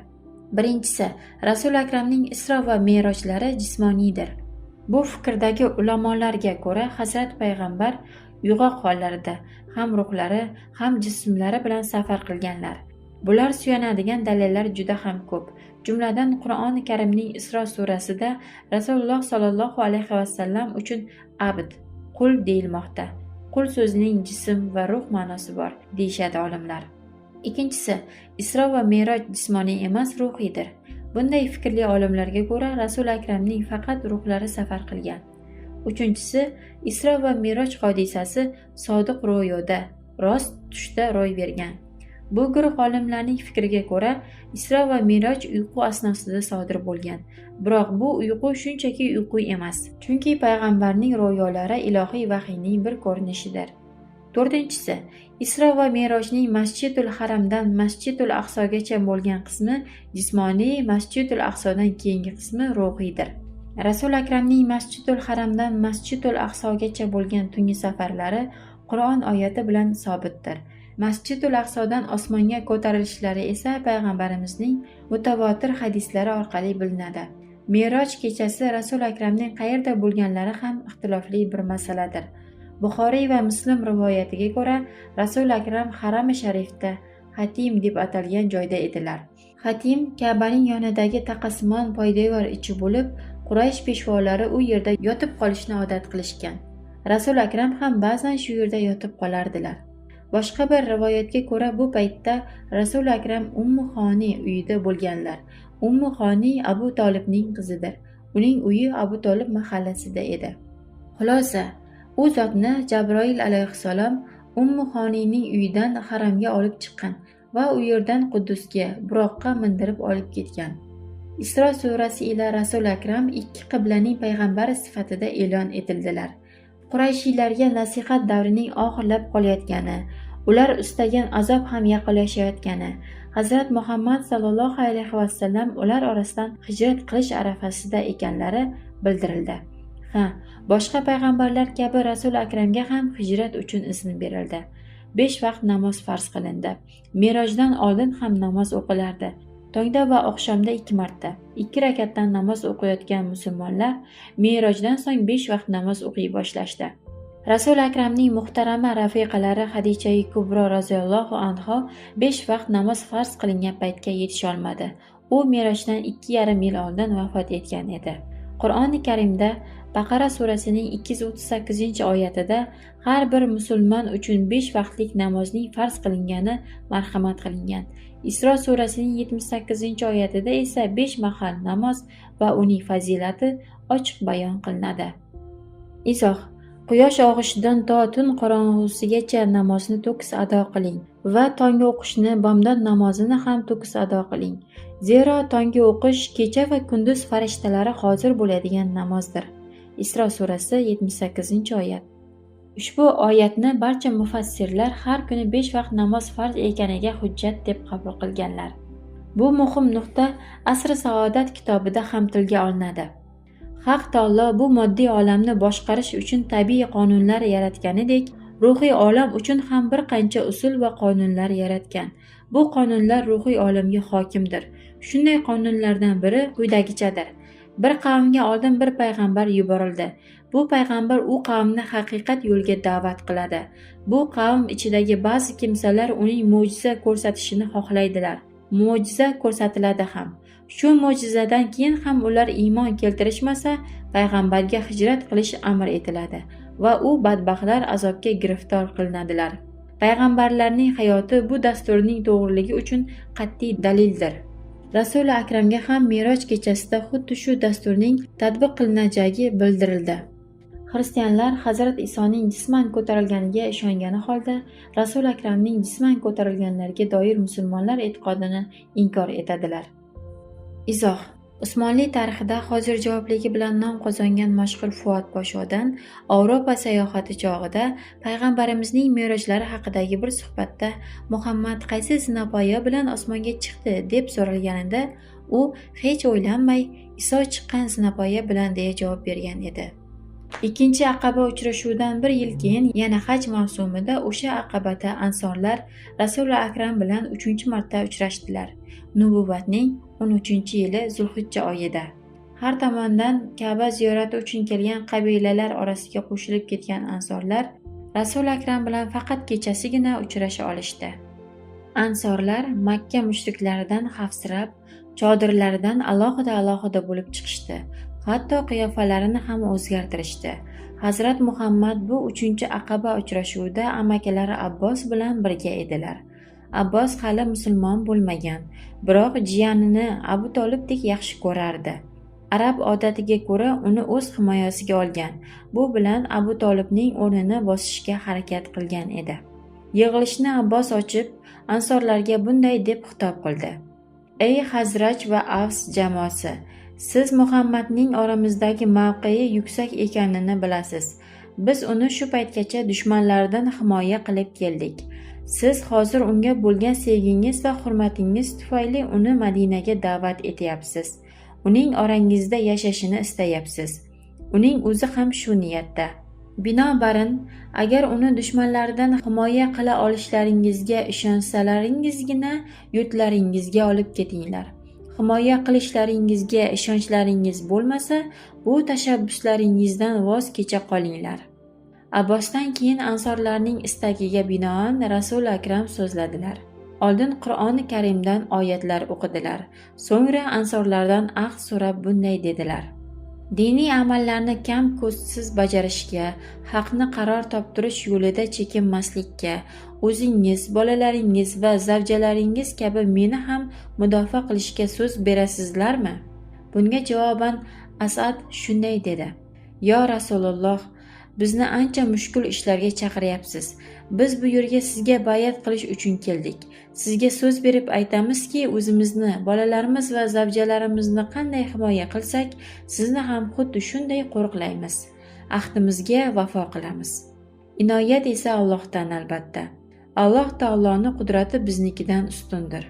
Birinchisi, Rasul Akramning Isro va Merojlari jismoniydir. Bu fikirdagi ulamolarga ko'ra, Hazrat payg'ambar uyg'oq hollarida ham ruhlari, ham jismlari bilan safar qilganlar. Bular suyanadigan dalillar juda ham ko'p. Jumladan, Qur'oni Karimning Isro surasida Rasululloh sollallohu alayhi vasallam uchun abd, qul deyilmoqda. Qul so'zining jism va ruh ma'nosi bor, deyishadi olimlar. Ikkinchisi, Isro va Meroj jismoniy emas, ruhiydir. Bunday fikrli olimlarga ko'ra, Rasul Akramning faqat ruhlari safar qilgan. Uchinchisi, Isro va Meroj hodisasi sodiq ro'yoda, rost tushda ro'y bergan. Bu guruh olimlarning fikriga ko'ra, Isro va Meroj uyqu asnosida sodir bo'lgan. Biroq bu uyqu shunchaki uyqu emas, chunki payg'ambarning ro'yolari ilohiy vahiyning bir ko'rinishidir. To'rtinchisi, Isro va Merojning Masjidul Haramdan Masjidul Aqsogacha bo'lgan qismi jismoniy, Masjidul Aqsodan keyingi qismi ruhiydir. Rasul Akramning Masjidul Haramdan Masjidul Aqsogacha bo'lgan tungi safarlari Qur'on oyati bilan sobitdir. Masjidul Aqsodan osmonga ko'tarilishlari esa payg'ambarimizning mutavotir hadislari orqali bilinadi. Meroj kechasi Rasuli Akramning qayerda bo'lganlari ham ixtilofli bir masaladir. Buxoriy va Muslim rivoyatiga ko'ra, Rasuli Akram Harami Sharifda Hatim deb atalgan joyda edilar. Hatim Ka'baning yonidagi taqasimon poydevor ichi bo'lib, Quraysh peshvolari u yerda yotib qolishni odat qilishgan. Rasuli Akram ham ba'zan shu yerda yotib qolardilar. Boshqa bir rivoyatga ko'ra, bu paytda Rasuli Akram Ummu Xoni uyida bo'lganlar. Ummu Xoni Abu Tolibning qizidir. Uning uyi Abu Tolib mahallasida edi. Xulosa, u zotni Jabroil alayhissalom Ummu Xoniyning uyidan haramga olib chiqqan va u yerdan Quddusga, Buroqqa mindirib olib ketgan. Isro surasi ila Rasuli Akram ikki qiblaning payg'ambari sifatida e'lon etildilar. Qurayshiylarga nasihat davrining oxirlab qolayotgani, ular ustagan azob ham yaqinlashayotgani, Hazrat Muhammad sallallohu alayhi vasallam ular orasidan hijrat qilish arafasida ekanlari bildirildi. Ha, boshqa payg'ambarlar kabi Rasuli Akramga ham hijrat uchun izn berildi. 5 vaqt namoz farz qilindi. Merojdan oldin ham namoz o'qilardi. Tongda va oqshomda 2 marta, 2 rakatdan namoz o'qiyotgan musulmonlar Merojdan so'ng 5 vaqt namoz o'qiy boshlashdi. Rasuli Akramning muhtarama rafiqalari Xadijai Kubro roziyallohu anho 5 vaqt namoz farz qilingan paytga yetisholmadi. U Merojdan 2,5 yil oldin vafot etgan edi. Qur'oni Karimda Baqara surasining 238-oyatida har bir musulmon uchun 5 vaqtlik namozning farz qilingani marhamat qilingan. Isro surasining 78-oyatida esa 5 mahal namoz va uning fazilati ochiq bayon qilinadi. Izoh: Quyosh og'ishidan to tun qorong'usigacha namozni to'kis ado qiling va tonggi o'qishni, bomdod namozini ham to'kis ado qiling. Zero tonggi o'qish kecha va kunduz farishtalari hozir bo'ladigan namozdir. Isro surasi 78-oyat. Ushbu oyatni barcha mufassirlar har kuni 5 vaqt namoz farz ekaniga hujjat deb qabul qilganlar. Bu muhim nuqta Asr-i Saodat kitobida ham tilga olinadi. Haq taolo bu moddiy olamni boshqarish uchun tabiiy qonunlar yaratganidek, ruhiy olam uchun ham bir qancha usul va qonunlar yaratgan. Bu qonunlar ruhiy olamga hokimdir. Shunday qonunlardan biri quyidagichadir. Bir qavmga oldin bir payg'ambar yuborildi. Bu payg'ambar u qavmni haqiqat yo'liga da'vat qiladi. Bu qavm ichidagi ba'zi kimsalar uning mo'jiza ko'rsatishini xohlaydilar. Mo'jiza ko'rsatiladi ham. Shu mo'jizadan keyin ham ular iymon keltirishmasa, payg'ambarga hijrat qilish amr etiladi va u badbaxtlar azobga giriftor qilinadilar. Payg'ambarlarning hayoti bu dasturning to'g'riligi uchun qat'iy dalildir. Rasuli Akramga ham Meroj kechasida xuddi shu dasturning tatbiq qilinajagi bildirildi. Xristianlar Hazrat Isoning jisman ko'tarilganiga ishongani holda Rasuli Akramning jisman ko'tarilganlariga doir musulmonlar e'tiqodini inkor etadilar. Izoh: Usmonli tarixida hozirjavobligi bilan nom qozongan mashhur Fuat Poshodan Yevropa sayohati chog'ida payg'ambarimizning merojlari haqidagi bir suhbatda Muhammad qaysi zinapoya bilan osmonga chiqdi deb so'ralganida u hech o'ylanmay Iso chiqqan zinapoya bilan deya javob bergan edi. Ikkinchi Aqaba uchrashuvidan bir yil keyin yana haj mavsumida o'sha Aqabada ansorlar Rasuli Akram bilan 3-marta uchrashdilar. Nubuvvatning 13-yili Zulhijja oyida. Har tomondan Ka'ba ziyorati uchun kelgan qabilalar orasiga qo'shilib ketgan ansorlar Rasuli Akram bilan faqat kechasigina uchrasha olishdi. Ansorlar Makka mushriklaridan xavfsirab, chodirlaridan alohida-alohida bo'lib chiqishdi. Hatto qiyofalarini ham o'zgartirishdi. Hazrat Muhammad bu 3-Aqaba uchrashuvida amakilari Abbos bilan birga edilar. Abbos hali musulmon bo'lmagan, biroq jiyanini Abu Tolibdek yaxshi ko'rardi. Arab odatiga ko'ra uni o'z himoyasiga olgan. Bu bilan Abu Tolibning o'rnini bosishga harakat qilgan edi. Yig'ilishni Abbos ochib, ansorlarga bunday deb xitob qildi: Ey Hazraj va Avs jamoasi, siz Muhammadning oramizdagi mavqei yuksak ekanini bilasiz. Biz uni shu paytgacha dushmanlardan himoya qilib keldik. Siz hozir unga bo'lgan sevgingiz va hurmatingiz tufayli uni Madinaga da'vat etyapsiz. Uning orangizda yashashini istayapsiz. Uning o'zi ham shu niyatda. Binobarin, agar uni dushmanlaridan himoya qila olishlaringizga ishonsalaringizgina yurtlaringizga olib ketinglar. Himoya qilishlaringizga ishonchlaringiz bo'lmasa, bu tashabbuslaringizdan voz kecha qolinglar. Abbosdan keyin ansorlarning istagiga binoan Rasuli Akram so'zladilar. Oldin Qur'oni Karimdan oyatlar o'qidilar. So'ngra ansorlardan ahd so'rab bunday dedilar: Diniy amallarni kam ko'zsiz bajarishga, haqni qaror toptirish yo'lida chekinmaslikka, o'zingiz, bolalaringiz va zavjalaringiz kabi meni ham mudofaa qilishga so'z berasizlarmi? Bunga javoban Asad shunday dedi: Yo Rasululloh, bizni ancha mushkul ishlarga chaqiryapsiz. Biz bu yerga sizga bay'at qilish uchun keldik. Sizga so'z berib aytamizki, o'zimizni, bolalarimiz va zavjalarimizni qanday himoya qilsak, sizni ham xuddi shunday qo'riqlaymiz. Ahdimizga vafo qilamiz. Inoyat esa Allohdan albatta. Alloh taoloning qudrati biznikidan ustundir.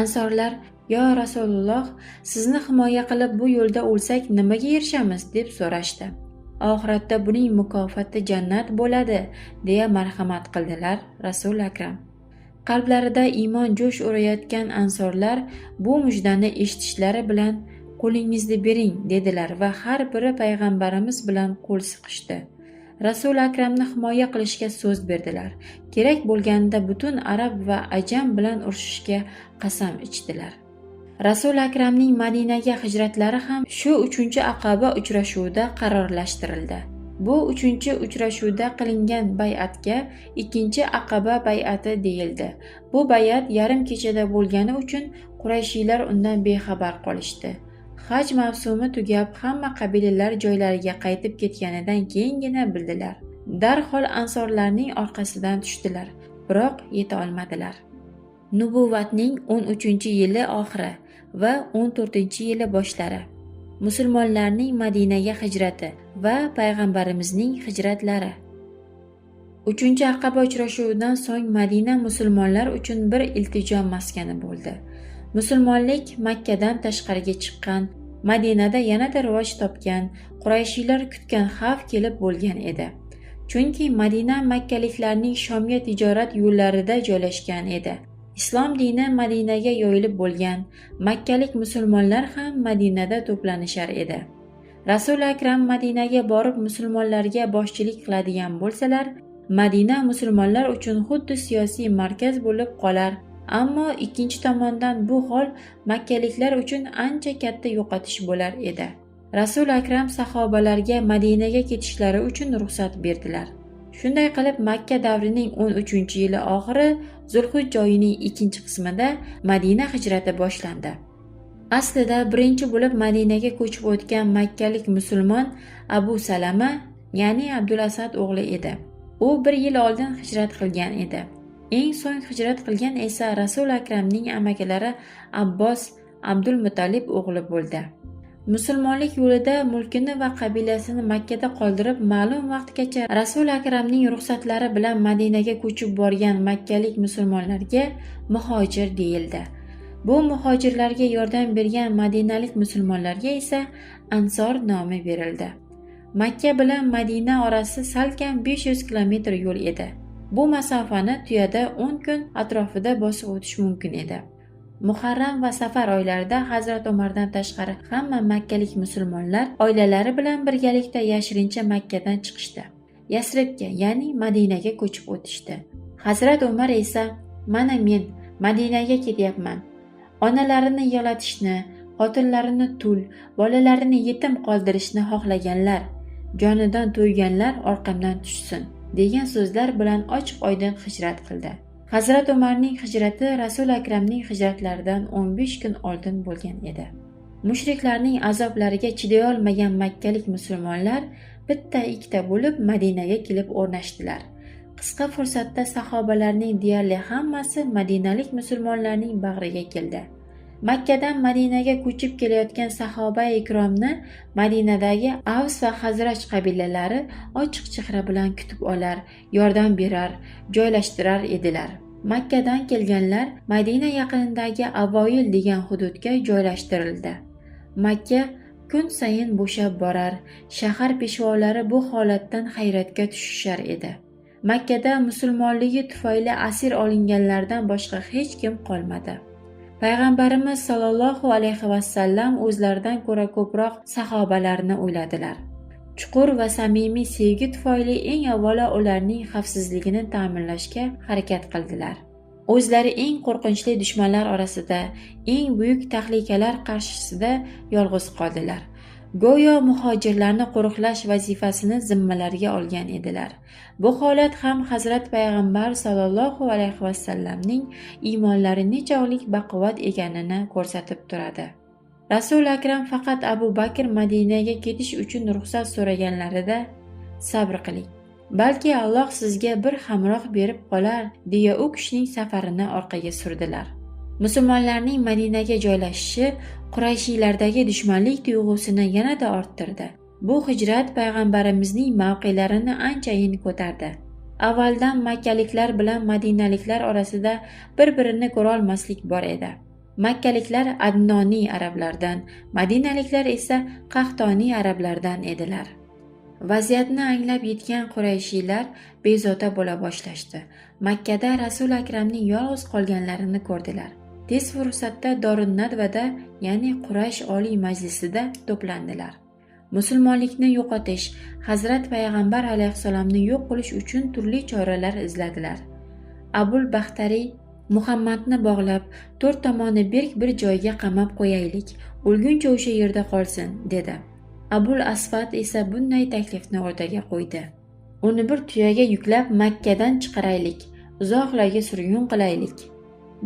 Ansorlar: Yo Rasululloh, sizni himoya qilib bu yo'lda o'lsak nimaga erishamiz, deb so'rashdi. Oxiratda buning mukofoti jannat bo'ladi, deya marhamat qildilar Rasul Akram. Qalblarida iymon jo'sh urayotgan ansorlar bu mujdani eshitishlari bilan qo'lingizni bering dedilar va har biri payg'ambarimiz bilan qo'l siqishdi. Rasul Akramni himoya qilishga so'z berdilar. Kerak bo'lganida butun arab va ajam bilan urushishga qasam ichdilar. Rasul Akramning Madinaga hijratlari ham shu 3-Aqaba uchrashuvida qarorlashtirildi. Bu 3-uchrashuvda qilingan bay'atga 2-Aqaba bay'ati deyildi. Bu bay'at yarim kechada bo'lgani uchun Qurayshiylar undan bexabar qolishdi. Haj mavsumi tugab, hamma qabilalar joylariga qaytib ketganidan keyingina bildilar. Darhol ansorlarning orqasidan tushdilar, biroq yeta olmadilar. Nubuvvatning 13-yili oxiri va 14-yili boshlari. Musulmonlarning Madinaga hijrati va payg'ambarimizning hijratlari. 3-Aqaba uchrashuvidan so'ng Madina musulmonlar uchun bir iltijo maskani bo'ldi. Musulmonlik Makkadan tashqariga chiqqan, Madinada yanada rivoj topgan, Qurayshiylar kutgan xavf kelib bo'lgan edi. Chunki Madina makkaliklarning Shomga tijorat yo'llarida joylashgan edi. Islom dini Madinaga yoyilib bo'lgan, makkalik musulmonlar ham Madinada to'planishar edi. Rasul Akram Madinaga borib musulmonlarga boshchilik qiladigan bo'lsalar, Madina musulmonlar uchun xuddi siyosiy markaz bo'lib qolar. Ammo ikkinchi tomondan bu hol makkaliklar uchun ancha katta yo'qotish bo'lar edi. Rasul Akram sahobalarga Madinaga ketishlari uchun ruxsat berdilar. Shunday qilib Makka davrining 13-yili oxiri Zulhijja oyining 2-qismida Madina hijrati boshlandi. Aslida birinchi bo'lib Madinaga ko'chib o'tgan makkalik musulmon Abu Salama, ya'ni Abdul Asad o'g'li edi. U bir yil oldin hijrat qilgan edi. Eng so'ng hijrat qilgan esa Rasul Akramning amakilari Abbos Abdul Muttalib o'g'li bo'ldi. Musulmonlik yo'lida mulkini va qabilasini Makkada qoldirib, ma'lum vaqtgacha Rasul Akramning ruxsatlari bilan Madinaga ko'chib borgan makkalik musulmonlarga muhojir deyildi. Bu muhojirlarga yordam bergan madinalik musulmonlarga esa Ansor nomi berildi. Makka bilan Madina orasi salkam 500 kilometr yo'l edi. Bu masofani tuyada 10 kun atrofida bosib o'tish mumkin edi. Muharram va Safar oylarida Hazrat Umardan tashqari hamma makkalik musulmonlar oilalari bilan birgalikda yashirincha Makkadan chiqishdi. Yasribga, ya'ni Madinaga ko'chib o'tishdi. Hazrat Umar esa "Mana men Madinaga ketyapman. Onalarini yig'latishni, xotinlarini tul, bolalarini yetim qoldirishni xohlaganlar, jonidan to'yganlar orqamdan tushsin" degan so'zlar bilan ochiq-oydin hijrat qildi. Hazrat Umarning hijrati Rasul Akramning hijratlaridan 15 kun oldin bo'lgan edi. Mushriklarning azoblariga chiday olmagan makkalik musulmonlar bitta-ikkita bo'lib Madinaga kelib o'rnashdilar. Qisqa fursatda sahobalarning deyarli hammasi madinalik musulmonlarning bag'riga keldi. Makkadan Madinaga ko'chib kelayotgan sahoba ikromni Madinadagi Avs va Hazraj qabilalari ochiq chehra bilan kutib olar, yordam berar, joylashtirar edilar. Makkadan kelganlar Madina yaqinidagi Avoil degan hududga joylashtirildi. Makka Kun sayin bo'shab borar, shahar peshvolari bu holatdan hayratga tushishar edi. Makkada musulmonligi tufayli asir olinganlardan boshqa hech kim qolmadi. Payg'ambarimiz sollallohu alayhi vasallam o'zlaridan ko'ra ko'proq sahobalarni o'yladilar. Chuqur va samimiy sevgi tufayli eng avvalo ularning xavfsizligini ta'minlashga harakat qildilar. O'zlari eng qo'rqinchli dushmanlar orasida, eng buyuk tahlikalar qarshisida yolg'iz qoldilar. Go'yo muhojirlarni qo'riqlash vazifasini zimmalariga olgan edilar. Bu holat ham Hazrat payg'ambar sollallohu alayhi vasallamning iymonlari nechog'lik baquvvat ekanini ko'rsatib turadi. Rasuli akram faqat Abu Bakr Madinaga ketish uchun ruxsat so'raganlarida sabr qiling, balki Alloh sizga bir hamroh berib qolar, deya u kishining safarini orqaga surdilar. Musulmonlarning Madinaga joylashishi Qurayshiylardagi dushmanlik tuyg'usini yanada orttirdi. Bu hijrat payg'ambarimizning mavqelarini anchayin ko'tardi. Avvaldan makkaliklar bilan madinaliklar orasida bir-birini ko'rolmaslik bor edi. Makkaliklar Adnoniy arablardan, madinaliklar esa Qahtoniy arablardan edilar. Vaziyatni anglab yetgan Qurayshiylar bezovta bo'la boshlashdi. Makkada Rasuli akramning yolg'iz qolganlarini ko'rdilar. Tez fursatda Dorun Nadvada, ya'ni Quraysh oliy majlisida to'plandilar. Musulmonlikni yo'qotish, Hazrat payg'ambar alayhissalomni yo'q qilish uchun turli choralar izladilar. Abul Baxtariy Muhammadni bog'lab, to'rt tomoni berk bir joyga qamab qo'yaylik, o'lguncha o'sha yerda qolsin, dedi. Abul Asfat esa bunday taklifni o'rtaga qo'ydi. Uni bir tuyaga yuklab Makkadan chiqaraylik, uzoqlarga surgun qilaylik.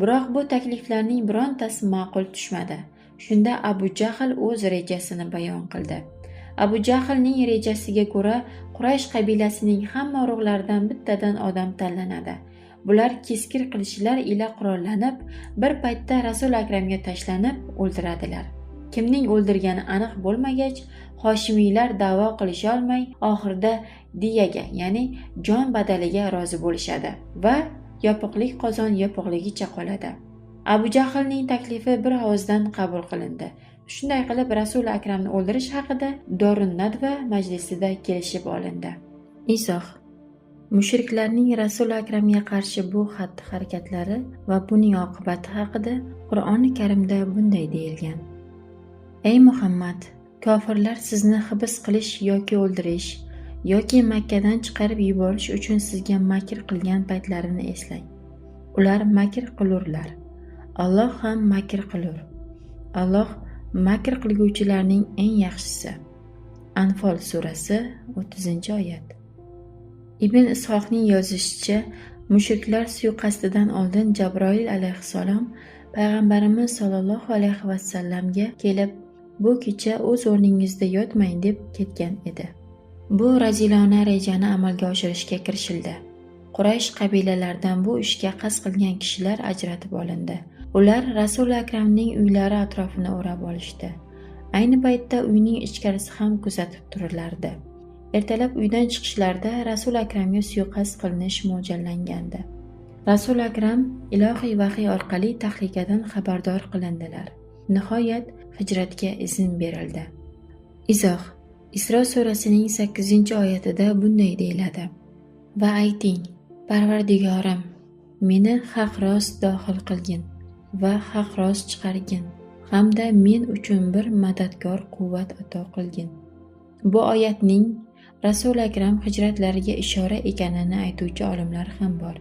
Biroq bu takliflarning birontasi ma'qul tushmadi. Shunda Abu Jahl o'z rejasini bayon qildi. Abu Jahlning rejasiga ko'ra, Quraysh qabilasining hamma urug'laridan bittadan odam tanlanadi. Bular keskir qilichlar ila qurollanib, bir paytda Rasul akramga tashlanib o'ldiradilar. Kimning o'ldirgani aniq bo'lmagach, Hoshimiylar da'vo qilisholmay, oxirida diyaga, ya'ni jon badaliga rozi bo'lishadi va yopiqlik qozon yopiqligicha qoladi. Abu Jahlning taklifi bir ovozdan qabul qilindi. Shunday qilib Rasuli akramni o'ldirish haqida Dorun Nadva majlisida kelishib olindi. Izoh. Mushriklarning Rasuli akramga qarshi bu xatti-harakatlari va buning oqibati haqida Qur'oni Karimda bunday deyilgan: Ey Muhammad, kofirlar sizni hibs qilish yoki o'ldirish yoki Makkadan chiqarib yuborish uchun sizga makr qilgan paytlarini eslang. Ular makr qilurlar. Alloh ham makr qilur. Alloh makr qilguvchilarning eng yaxshisi. Anfol surasi 30-oyat. Ibn Ishoqning yozishicha, mushriklar suiqasdidan oldin Jabroil alayhissalom payg'ambarimiz sollallohu alayhi vasallamga kelib, bu kecha o'z o'rningizda yotmang deb ketgan edi. Bu razilona rejani amalga oshirishga kirishildi. Quraysh qabilalaridan bu ishga qasd qilgan kishilar ajratib olindi. Ular Rasuli akramning uylari atrofini o'rab olishdi. Ayni paytda uyning ichkarisi ham kuzatib turilardi. Ertalab uydan chiqishlarida Rasuli akramga suiqasd qilinish mo'ljallangandi. Rasuli akram ilohiy vahiy orqali tahlikadan xabardor qilindilar. Nihoyat hijratga izn berildi. Izoh. Isro surasining 8-oyatida bunday deyiladi: Va ayting, Parvardigorim, meni haq rost dohil qilgin va haq rost chiqargin hamda men uchun bir madadkor quvvat ato qilgin. Bu oyatning Rasuli akram hijratlariga ishora ekanini aytuvchi olimlar ham bor.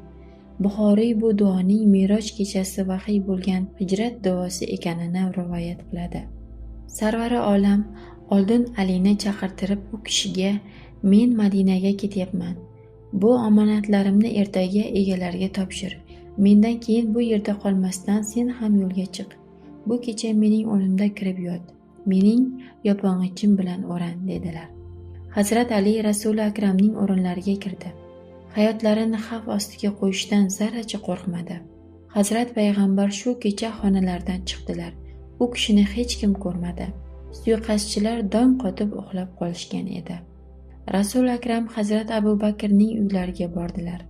Buxoriy bu duoning Meroj kechasi vahiy bo'lgan hijrat duosi ekanini rivoyat qiladi. Sarvari olam oldin Alini chaqirtirib, u kishiga men Madinaga ketyapman. Bu omonatlarimni ertaga egalariga topshir. Mendan keyin bu yerda qolmasdan sen ham yo'lga chiq. Bu kecha mening o'rnimda kirib yot. Mening yopong'ichim bilan o'ran, dedilar. Hazrat Ali Rasuli akramning o'rinlariga kirdi. Hayotlarini xavf ostiga qo'yishdan zarracha qo'rqmadi. Hazrat payg'ambar shu kecha xonalaridan chiqdilar. U kishini hech kim ko'rmadi. Suiqasdchilar dong qotib uxlab qolishgan edi. Rasuli akram Hazrat Abu Bakrning uylariga bordilar.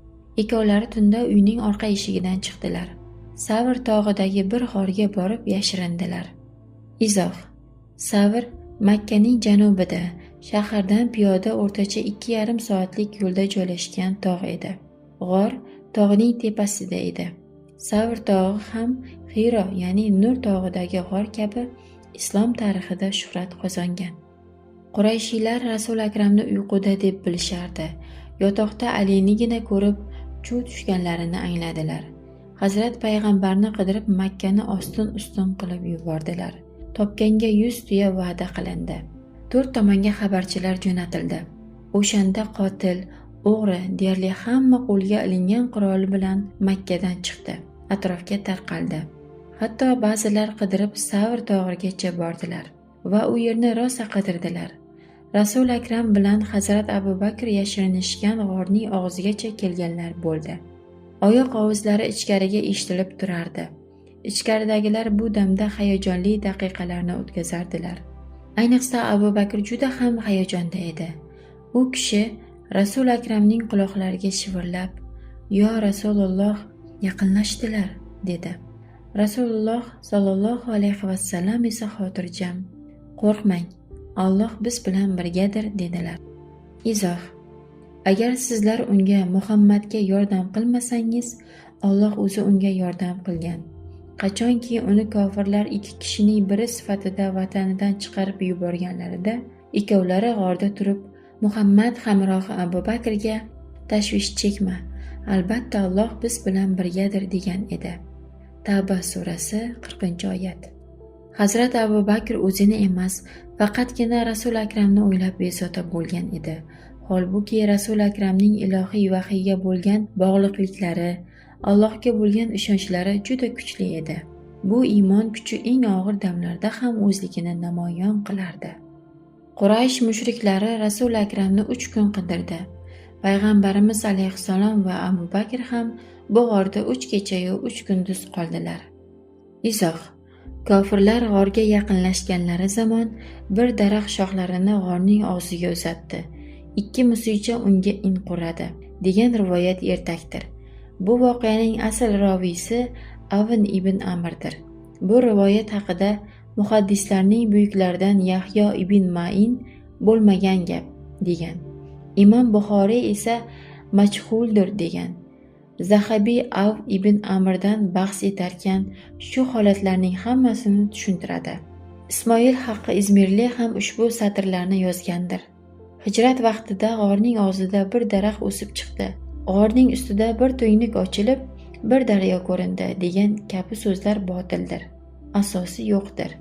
Ikkovlari tunda uyning orqa eshigidan chiqdilar. Savr tog'idagi bir g'orga borib yashirindilar. Izoh. Savr Makkaning janubida, shahardan piyoda o'rtacha 2,5 soatlik yo'lda joylashgan tog' edi. G'or tog'ning tepasida edi. Savr tog'i ham Xiro, ya'ni Nur tog'idagi g'or kabi islom tarixida shuhrat qozongan. Qurayshiylar Rasul Akramni uyquda deb bilishardi. Yotoqda Alinigina ko'rib chuv tushganlarini angladilar. Hazrat payg'ambarni qidirib Makkani ostin-ustun qilib yubordilar. Topganga 100 tuya va'da qilindi. 4 tomonga xabarchilar jo'natildi. O'shanda qotil, o'g'ri deyarli hamma qo'lga ilingan quroli bilan Makkadan chiqdi, atrofga tarqaldi. Hatto ba'zilar qidirib Savr tog'igacha bordilar va u yerni rosa qidirdilar. Rasul Akram bilan Hazrat Abu Bakr yashirinishgan g'orning og'zigacha kelganlar bo'ldi. Oyoq ovozlari ichkariga eshitilib turardi. Ichkaridagilar bu damda hayajonli daqiqalarni o'tkazardilar. Ayniqsa Abu Bakr juda ham hayajonda edi. U kishi Rasul Akramning quloqlariga shivirlab, "Yo Rasululloh, yaqinlashdilar", dedi. Rasululloh sollallohu alayhi vasallam esa xotirjam, "Qo'rqmang, Alloh biz bilan birgadir", dedilar. Izoh: agar sizlar unga, Muhammadga yordam qilmasangiz, Alloh o'zi unga yordam qilgan. Qachonki uni kofirlar 2 kishining biri sifatida vatanidan chiqarib yuborganlarida, ikkovlari g'orda turib, Muhammad hamrohi Abu Bakrga "Tashvish chekma, albatta Alloh biz bilan birgadir", degan edi. Tavba surasi 40-oyat. Hazrat Abu Bakr o'zini emas, faqatgina Rasul Akramni o'ylab bezovta bo'lgan edi. Holbuki Rasul Akramning ilohiy vahiyga bo'lgan bog'liqliklari, Allohga bo'lgan ishonchlari juda kuchli edi. Bu iymon kuchi eng og'ir damlarda ham o'zligini namoyon qilardi. Quraysh mushriklari Rasul Akramni 3 kun qidirdi. Payg'ambarimiz alayhissalom va Abu Bakr ham bu g'orda 3 kechayu 3 kunduz qoldilar. Izoh: kofirlar g'orga yaqinlashganlari zamon bir daraxt shoxlarini g'orning og'ziga uzatdi. 2 musicha unga in quradi, degan rivoyat ertakdir. Bu voqeaning asl roviysi Avn ibn Amrdir. Bu rivoyat haqida muhaddislarning buyuklaridan Yahyo ibn Ma'in bo'lmagan gap degan. Imom Buxoriy esa majhuldir degan. Zahabiy Av ibn Amrdan bahs etarkan shu holatlarning hammasini tushuntiradi. Ismoil Haqqi Izmirli ham ushbu satrlarni yozgandir. Hijrat vaqtida g'orning og'zida bir daraxt o'sib chiqdi. G'orning ustida bir tuynuk ochilib, bir daryo ko'rindi degan kabi so'zlar botildir. Asosi yo'qdir.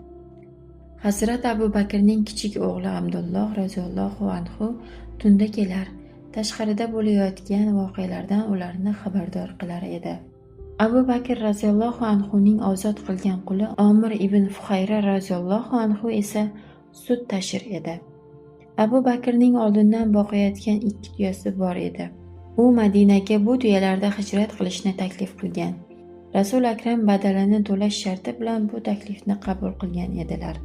Hazrat Abu Bakrning kichik o'g'li Abdulloh roziyallohu anhu tunda kelar, tashqarida bo'layotgan voqealardan ularni xabardor qilar edi. Abu Bakr roziyallohu anhuning ozod qilgan quli Omir ibn Fuhayra roziyallohu anhu esa sut tashir edi. Abu Bakrning oldindan boqayotgan 2 tuyasi bor edi. U Madinaga bu tuyalarda hijrat qilishni taklif qilgan. Rasul Akram badalini to'lash sharti bilan bu taklifni qabul qilgan edilar.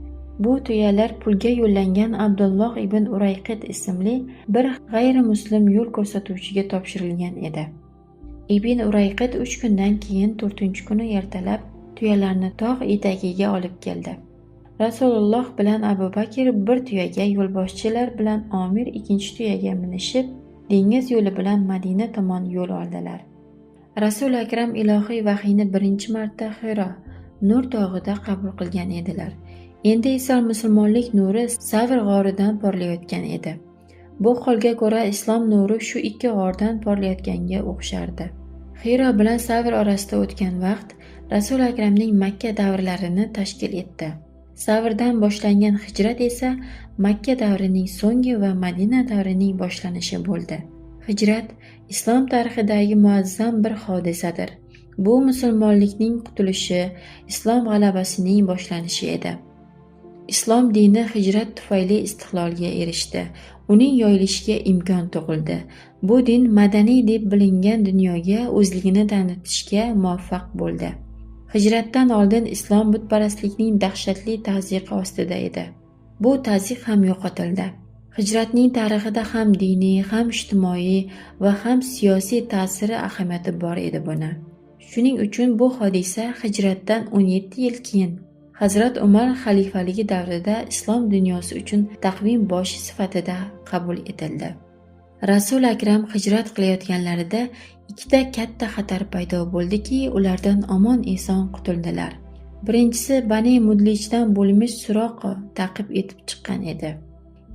Bu tuyalar pulga yo'llangan Abdulloh ibn Urayqit ismli bir g'ayrimuslim yo'l ko'rsatuvchiga topshirilgan edi. Ibn Urayqit 3 kundan keyin 4-kuni ertalab tuyalarni tog' etagiga olib keldi. Rasululloh bilan Abu Bakr bir tuyaga, yo'lboshchilar bilan Omir ikkinchi tuyaga minishib, dengiz yo'li bilan Madina tomon yo'l oldilar. Rasul Akram ilohiy vahiyni birinchi marta Xiro, Nur tog'ida qabul qilgan edilar. Endi esa musulmonlik nuri Savr g'oridan porlayotgan edi. Bu holga ko'ra islom nuri shu 2 g'ordan porlayotganga o'xshardi. Xiro bilan Savr orasida o'tgan vaqt Rasul Akramning Makka davrlarini tashkil etdi. Savrdan boshlangan hijrat esa Makka davrining so'nggi va Madina davrining boshlanishi bo'ldi. Hijrat islom tarixidagi muazzam bir hodisadir. Bu musulmonlikning qutulishi, islom g'alabasining boshlanishi edi. Islom dini hijrat tufayli istiqlolga erishdi. Uning yoyilishiga imkon tug'ildi. Bu din madaniy deb bilingan dunyoga o'zligini tanitishga muvaffaq bo'ldi. Hijratdan oldin islom butparastlikning dahshatli tazyiqi ostida edi. Bu tazyiq ham yo'qotildi. Hijratning tarixida ham diniy, ham ijtimoiy va ham siyosiy ta'siri ahamiyati bor edi buni. Shuning uchun bu hodisa hijratdan 17 yil keyin Hazrat Umar xalifaligi davrida islom dunyosi uchun taqvim boshi sifatida qabul etildi. Rasul Akram hijrat qilayotganlarida ikkita katta xatar paydo bo'ldiki, ulardan omon-eson qutuldilar. Birinchisi Bani Mudlijdan bo'lmish Suroqa ta'qib etib chiqqan edi.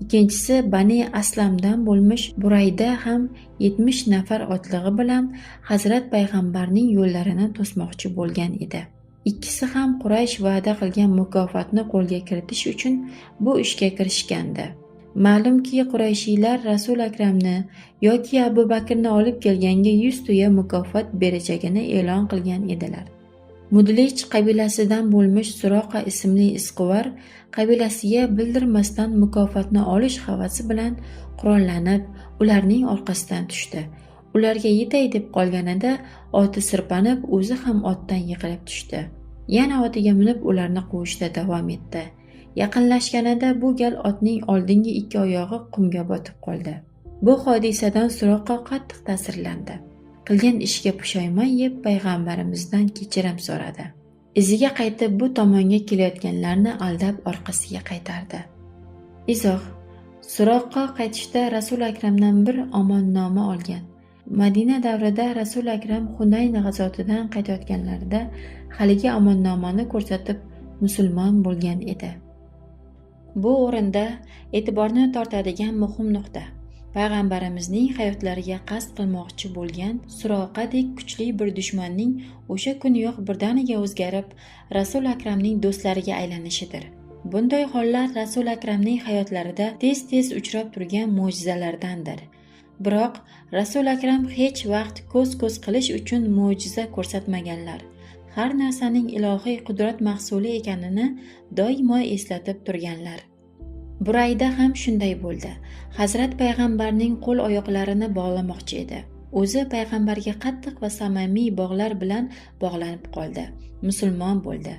Ikkinchisi Bani Aslamdan bo'lmish Burayda ham 70 nafar otlig'i bilan Hazrat payg'ambarning yo'llarini to'smoqchi bo'lgan edi. Ikkisi ham Quraysh va'da qilgan mukofotni qo'lga kiritish uchun bu ishga kirishgandi. Ma'lumki, Qurayshiylar Rasul Akramni yoki Abu Bakrni olib kelganga 100 tuya mukofot berajagini e'lon qilgan edilar. Mudlij qabilasidan bo'lmish Suroqa ismli izquvar qabilasiga bildirmasdan mukofotni olish havasi bilan qurollanib, ularning orqasidan tushdi. Ularga yetay deb qolganida oti sirpanib, o'zi ham otdan yiqilib tushdi. Yana otiga minib ularni quvishda davom etdi. Yaqinlashganida bu gal otning oldingi ikki oyog'i qumga botib qoldi. Bu hodisadan Suroqa qattiq ta'sirlandi. Qilgan ishiga pushaymon yeb, payg'ambarimizdan kechirim so'radi. Iziga qaytib bu tomonga kelayotganlarni aldab orqasiga qaytardi. Izoh: Suroqa qaytishda Rasul Akramdan bir omonnoma olgan. Madina davrida Rasul Akram Hunayn g'azotidan qaytayotganlarida haligi omonnomani ko'rsatib musulmon bo'lgan edi. Bu o'rinda e'tiborni tortadigan muhim nuqta payg'ambarimizning hayotlariga qasd qilmoqchi bo'lgan Suroqadek kuchli bir dushmanning o'sha kuniyoq birdaniga o'zgarib, Rasul Akramning do'stlariga aylanishidir. Bunday hollar Rasul Akramning hayotlarida tez-tez uchrab turgan mo'jizalardandir. Biroq Rasul Akram hech vaqt ko'z-ko'z qilish uchun mo'jiza ko'rsatmaganlar. Har narsaning ilohiy qudrat mahsuli ekanini doimo eslatib turganlar. Burayda ham shunday bo'ldi. Hazrat payg'ambarning qo'l oyoqlarini bog'lamoqchi edi. O'zi payg'ambarga qattiq va samimiy bog'lar bilan bog'lanib qoldi. Musulmon bo'ldi.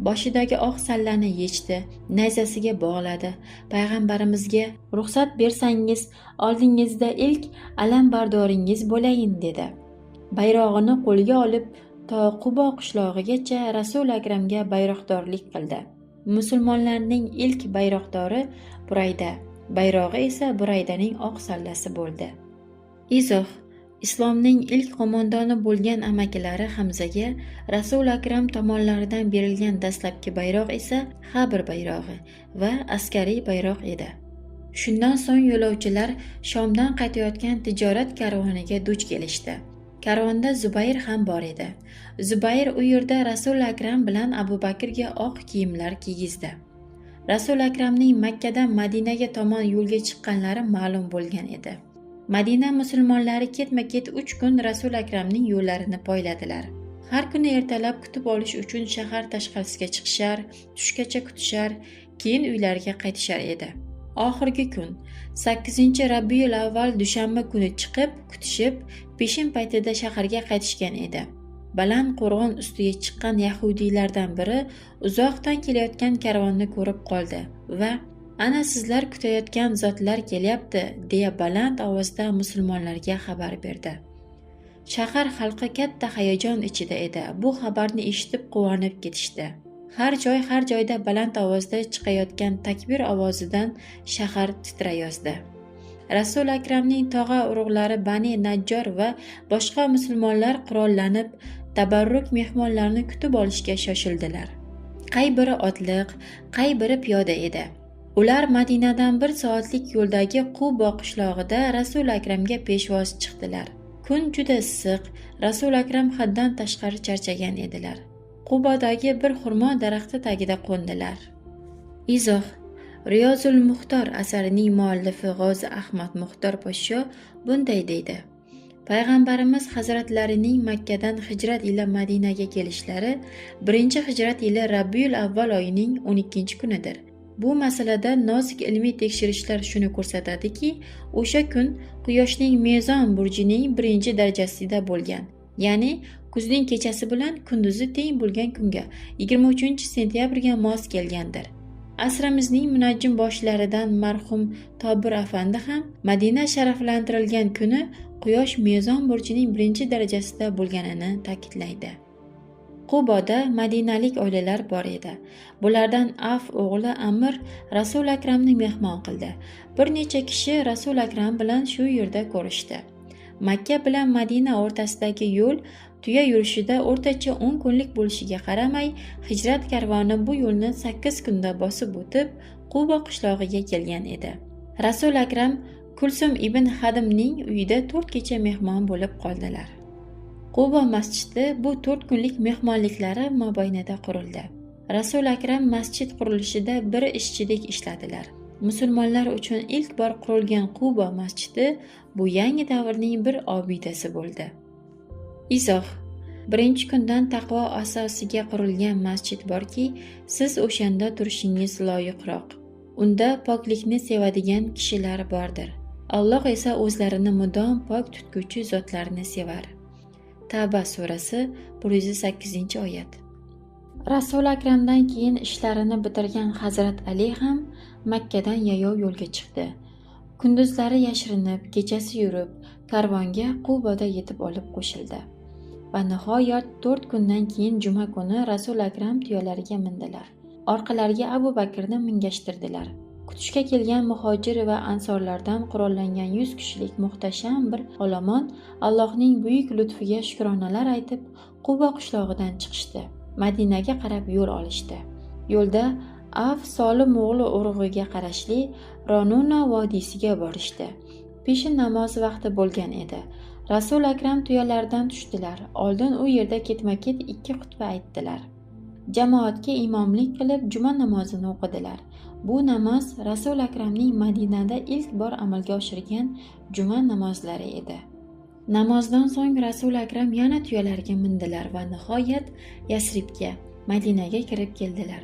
Boshidagi oq sallani yechdi, nayzasiga bog'ladi. Payg'ambarimizga ruxsat bersangiz, oldingizda ilk alambardoringiz bo'layin dedi. Bayrog'ini qo'lga olib to Qubo qishlog'igacha Rasul Akramga bayroqdorlik qildi. Musulmonlarning ilk bayroqdori Burayda, bayrog'i esa Buraydaning oq sallasi bo'ldi. Izoh: Islomning ilk qo'mondoni bo'lgan amakilari Hamzaga Rasul Akram tomonlaridan berilgan dastlabki bayroq esa Habr bayrog'i va askariy bayroq edi. Shundan so'ng yo'lovchilar Shomdan qaytayotgan tijorat karvoniga duch kelishdi. Karvonda Zubayr ham bor edi. Zubayr u yerda Rasul Akram bilan Abu Bakrga oq kiyimlar kiygizdi. Rasul Akramning Makkadan Madinaga tomon yo'lga chiqqanlari ma'lum bo'lgan edi. Madina musulmonlari ketma-ket 3 kun Rasul Akramning yo'llarini poyladilar. Har kuni ertalab kutib olish uchun shahar tashqarisiga chiqishar, tushgacha kutishar, keyin uylariga qaytishar edi. Oxirgi kun 8-Rabiul avval dushanba kuni chiqib, kutishib, peshin paytida shaharga qaytishgan edi. Baland qo'rg'on ustiga chiqqan yahudiylardan biri uzoqdan kelayotgan karvonni ko'rib qoldi va "Ana sizlar kutayotgan zotlar kelyapti" deya baland ovozda musulmonlarga xabar berdi. Shahar xalqi katta hayajon ichida edi. Bu xabarni eshitib quvonib ketishdi. Har joy har joyda baland ovozda chiqayotgan takbir ovozidan shahar titrayozdi. Rasul Akramning tog'a urug'lari Bani Najjor va boshqa musulmonlar qurollanib, tabarruk mehmonlarni kutib olishga shoshildilar. Qay biri otliq, qay biri piyoda edi. Ular Madinadan 1 soatlik yo'ldagi Qubo qishlog'ida Rasul Akramga peshvoz chiqdilar. Kun juda issiq, Rasul Akram haddan tashqari charchagan edilar. Qubodagi bir xurmo daraxti tagida qo'ndilar. Izoh: Riyozul Muxtor asarining muallifi G'ozi Ahmad Muxtor poshsho bunday deydi: Payg'ambarimiz hazratlarining Makkadan hijrat ila Madinaga kelishlari 1-hijrat yili Rabiul avval oyining 12-kunidir. Bu masalada nozik ilmiy tekshirishlar shuni ko'rsatadiki, o'sha kun Quyoshning Mezon burjining 1-darajasida bo'lgan, ya'ni kuzning kechasi bilan kunduzi teng bo'lgan kunga 23-sentyabrga mos kelgandir. Asrimizning munajjim boshlaridan marhum Tobir afandi ham Madina sharaflantirilgan kuni Quyosh Mezon burjining 1-darajasida bo'lganini ta'kidlaydi. Quboda madinalik oilalar bor edi. Bulardan Af o'g'li Amir Rasul Akramni mehmon qildi. Bir necha kishi Rasul Akram bilan shu yerda ko'rishdi. Makka bilan Madina o'rtasidagi yo'l tuya yurishida o'rtacha 10 kunlik bo'lishiga qaramay, hijrat karvoni bu yo'lni 8 kunda bosib o'tib, Qubo qishlog'iga kelgan edi. Rasul Akram Kulsum ibn Hadimning uyida 4 kecha mehmon bo'lib qoldilar. Qubo masjidi bu 4 kunlik mehmonliklari mobaynida qurildi. Rasul Akram masjid qurilishida bir ishchidek ishladilar. Musulmonlar uchun ilk bor qurilgan Qubo masjidi bu yangi davrning bir obidasi bo'ldi. Izoh. Birinchi kundan taqvo asosiga qurilgan masjid borki, siz o'shanda turishingiz loyiqroq. Unda poklikni sevadigan kishilar bordir. Alloh esa o'zlarini mudom pok tutguvchi zotlarni sevar. Tavba surasi 108-oyat. Rasul Akramdan keyin ishlarini bitirgan Hazrat Ali ham Makkadan yayov yo'lga chiqdi. Kunduzlari yashirinib, kechasi yurib, karvonga Quboda yetib olib qo'shildi. Va nihoyat 4 kundan keyin juma kuni Rasul Akram tuyalariga mindilar. Orqalariga Abu Bakrni mingashtirdilar. Kutishga kelgan muhojir va ansorlardan qurollangan 100 kishilik muhtasham bir olomon Allohning buyuk lutfiga shukronalar aytib, Qubo qishlog'idan chiqishdi. Madinaga qarab yo'l olishdi. Yo'lda Af Solim o'g'li urug'iga qarashli Ronuna vodiysiga borishdi. Peshin namozi vaqti bo'lgan edi. Rasul Akram tuyalardan tushdilar. Oldin u yerda ketma-ket 2 xutba aytdilar. Jamoatga imomlik qilib juma namozini o'qidilar. Bu namoz Rasul Akramning Madinada ilk bor amalga oshirgan juma namozlari edi. Namozdan so'ng Rasul Akram yana tuyalarga mindilar va nihoyat Yasribga, Madinaga kirib keldilar.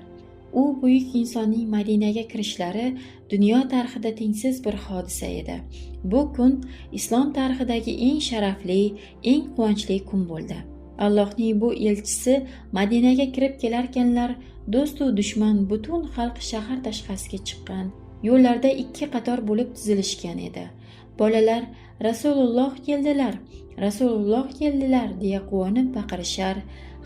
U buyuk insonning Madinaga kirishlari dunyo tarixida tengsiz bir hodisa edi. Bu kun islom tarixidagi eng sharafli, eng quvonchli kun bo'ldi. Allohning bu elchisi Madinaga kirib kelarkanlar, do'st u dushman butun xalq shahar tashqarisiga chiqqan, yo'llarda 2 qator bo'lib tizilishgan edi. Bolalar Rasululloh keldilar, Rasululloh keldilar deya quvonib baqirishar,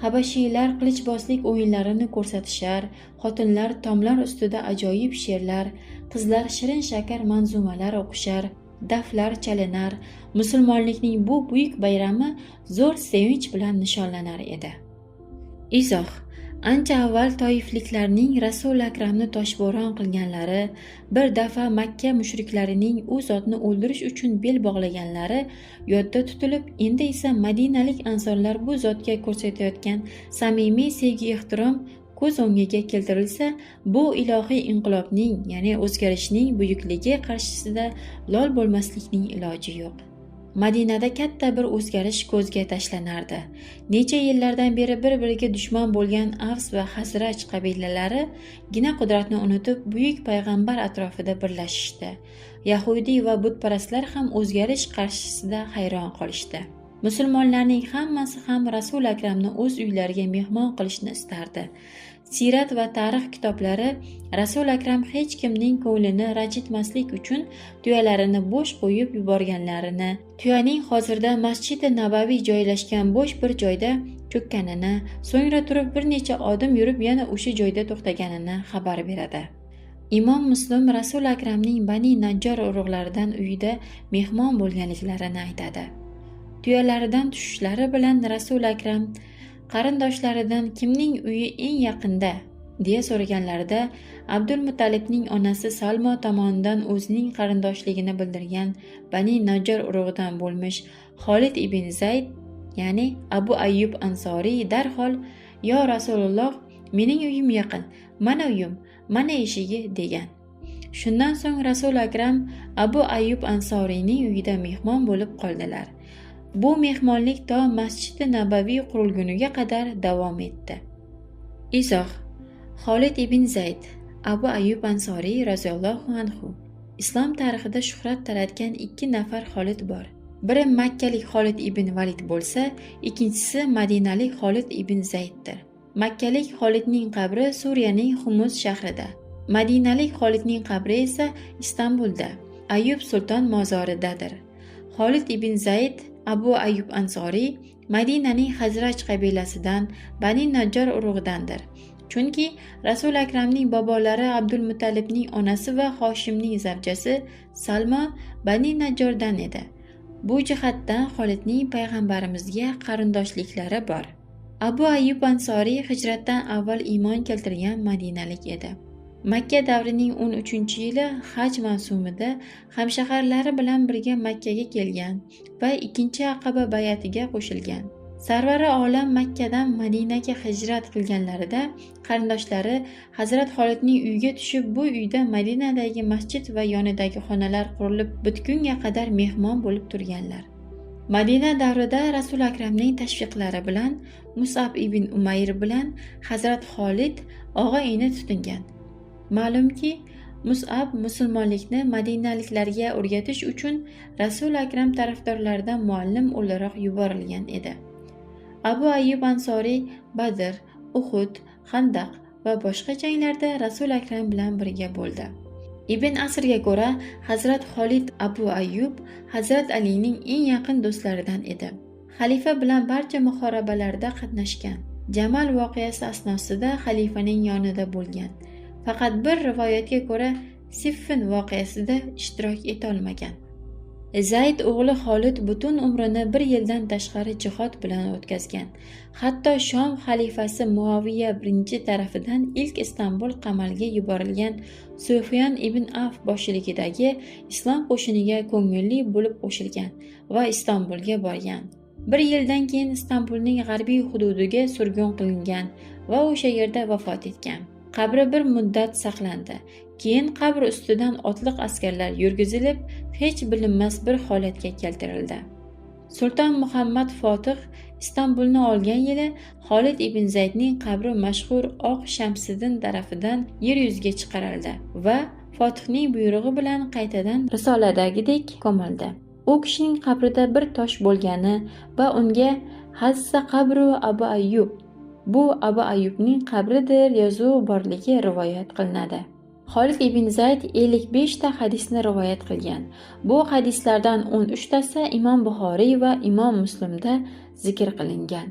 habashiylar qilichbozlik o'yinlarini ko'rsatishar, xotinlar tomlar ustida ajoyib she'rlar, qizlar shirin shakar manzumalar o'qishar, daflar chalinar, musulmonlikning bu buyuk bayrami zo'r sevinch bilan nishonlanar edi. Izoh. Ancha avval toifliklarning Rasul Akramni toshbo'ron qilganlari, bir dafa Makka mushriklarining u zotni o'ldirish uchun bel bog'laganlari yodda tutilib, endi esa madinalik ansorlar bu zotga ko'rsatayotgan samimiy sevgi ehtirom ko'z o'ngiga keltirilsa, bu ilohiy inqilobning, ya'ni o'zgarishning buyukligi qarshisida lol bo'lmaslikning iloji yo'q. Madinada katta bir o'zgarish ko'zga tashlanardi. Necha yillardan beri bir-biriga dushman bo'lgan Avs va Hazraj qabilalari gina qudratni unutib, buyuk payg'ambar atrofida birlashishdi. Yahudiy va butparastlar ham o'zgarish qarshisida hayron qolishdi. Musulmonlarning hammasi ham Rasul Akramni o'z uylariga mehmon qilishni istardi. Siyrat va tarix kitoblari Rasul Akram hech kimning ko'nglini ranjitmaslik uchun tuyalarini bo'sh qo'yib yuborganlarini, tuyaning hozirda Masjidi Nabaviy joylashgan bo'sh bir joyda cho'kkanini, so'ngra turib bir necha odim yurib yana o'sha joyda to'xtaganini xabar beradi. Imom Muslim Rasul Akramning Bani Najjar urug'laridan uyida mehmon bo'lganliklarini aytadi. Tuyalaridan tushishlari bilan Rasul Akram qarindoshlaridan kimning uyi eng yaqinda deya so'raganlarida Abdulmuttalibning onasi Salmo tomonidan o'zining qarindoshligini bildirgan Bani Najjar urug'idan bo'lmish Xolid ibn Zayd, ya'ni Abu Ayyub Ansoriy darhol "Yo Rasululloh, mening uyim yaqin, mana uyim, mana eshigi" degan. Shundan so'ng Rasul Akram Abu Ayyub Ansoriyning uyida mehmon bo'lib qoldilar. Bu mehmonlik to Masjidi Nabaviy qurilguniga qadar davom etdi. Izoh. Xolid ibn Zayd, Abu Ayyub Ansoriy roziyallohu anhu. Islom tarixida shuhrat taratgan 2 nafar Xolid bor. Biri makkalik Xolid ibn Valid bo'lsa, ikkinchisi madinalik Xolid ibn Zayddir. Makkalik Xolidning qabri Suriyaning Humus shahrida. Madinalik Xolidning qabri esa Istanbulda, Ayyub sulton mozoridadir. Xolid ibn Zayd Abu Ayyub Ansoriy Madinaning Hazraj qabilasidan, Bani Najjor urug'idandir. Chunki Rasul Akramning bobolari Abdul Muttalibning onasi va Hoshimning zavjasi Salma Bani Najjordan edi. Bu jihatdan Xolidning payg'ambarimizga qarindoshliklari bor. Abu Ayyub Ansoriy hijratdan avval iymon keltirgan madinalik edi. Makka davrining 13-yili haj mavsumida hamshaharlari bilan birga Makkaga kelgan va 2 Aqaba bay'atiga qo'shilgan. Sarvari olam Makkadan Madinaga hijrat qilganlarida qarindoshlari Hazrat Xolidning uyiga tushib, bu uyda Madinadagi masjid va yonidagi xonalar qurilib bitgunga qadar mehmon bo'lib turganlar. Madina davrida Rasul Akramning tashviqlari bilan Mus'ab ibn Umayr bilan Hazrat Xolid og'a-ini tutingan. Ma'lumki, Mus'ab musulmonlikni madinaliklarga o'rgatish uchun Rasul Akram tarafdorlaridan muallim o'laroq yuborilgan edi. Abu Ayyub Ansoriy Badr, Uhud, Xandaq va boshqa janglarda Rasul Akram bilan birga bo'ldi. Ibn Asrga ko'ra, Hazrat Xolid Abu Ayyub Hazrat Alining eng yaqin do'stlaridan edi. Xalifa bilan barcha muhorabalarda qatnashgan. Jamal voqeasi asnosida xalifaning yonida bo'lgan. Faqat bir rivoyatga ko'ra Siffin voqeasida ishtirok eta olmagan. Zayd o'g'li Xolid butun umrini bir yildan tashqari jihod bilan o'tkazgan. Hatto Shom xalifasi Muaviya I tarafidan ilk Istanbul qamalga yuborilgan Sufyan ibn Af boshchiligidagi islom qo'shiniga ko'ngilli bo'lib qo'shilgan va Istanbulga borgan. Bir yildan keyin Istanbulning g'arbiy hududiga surgun qilingan va o'sha yerda vafot etgan. Qabri bir muddat saqlandi. Keyin qabr ustidan otliq askarlar yurgizilib, hech bilinmas bir holatga keltirildi. Sulton Muhammad Fotih Istanbulni olgan yili Xolid ibn Zaydning qabri mashhur Oq Shamsiddin tarafidan yer yuziga chiqarildi va Fotihning buyrug'i bilan qaytadan risoladagidek ko'mildi. U kishining qabrida bir tosh bo'lgani va unga "Hazza qabru Abu Ayyub" bu Abu Ayyubning qabridir yozuvi borligi rivoyat qilinadi. Xolid ibn Zayd 55 ta hadisni rivoyat qilgan. Bu hadislardan 13 tasi Imom Buxoriy va Imom Muslimda zikr qilingan.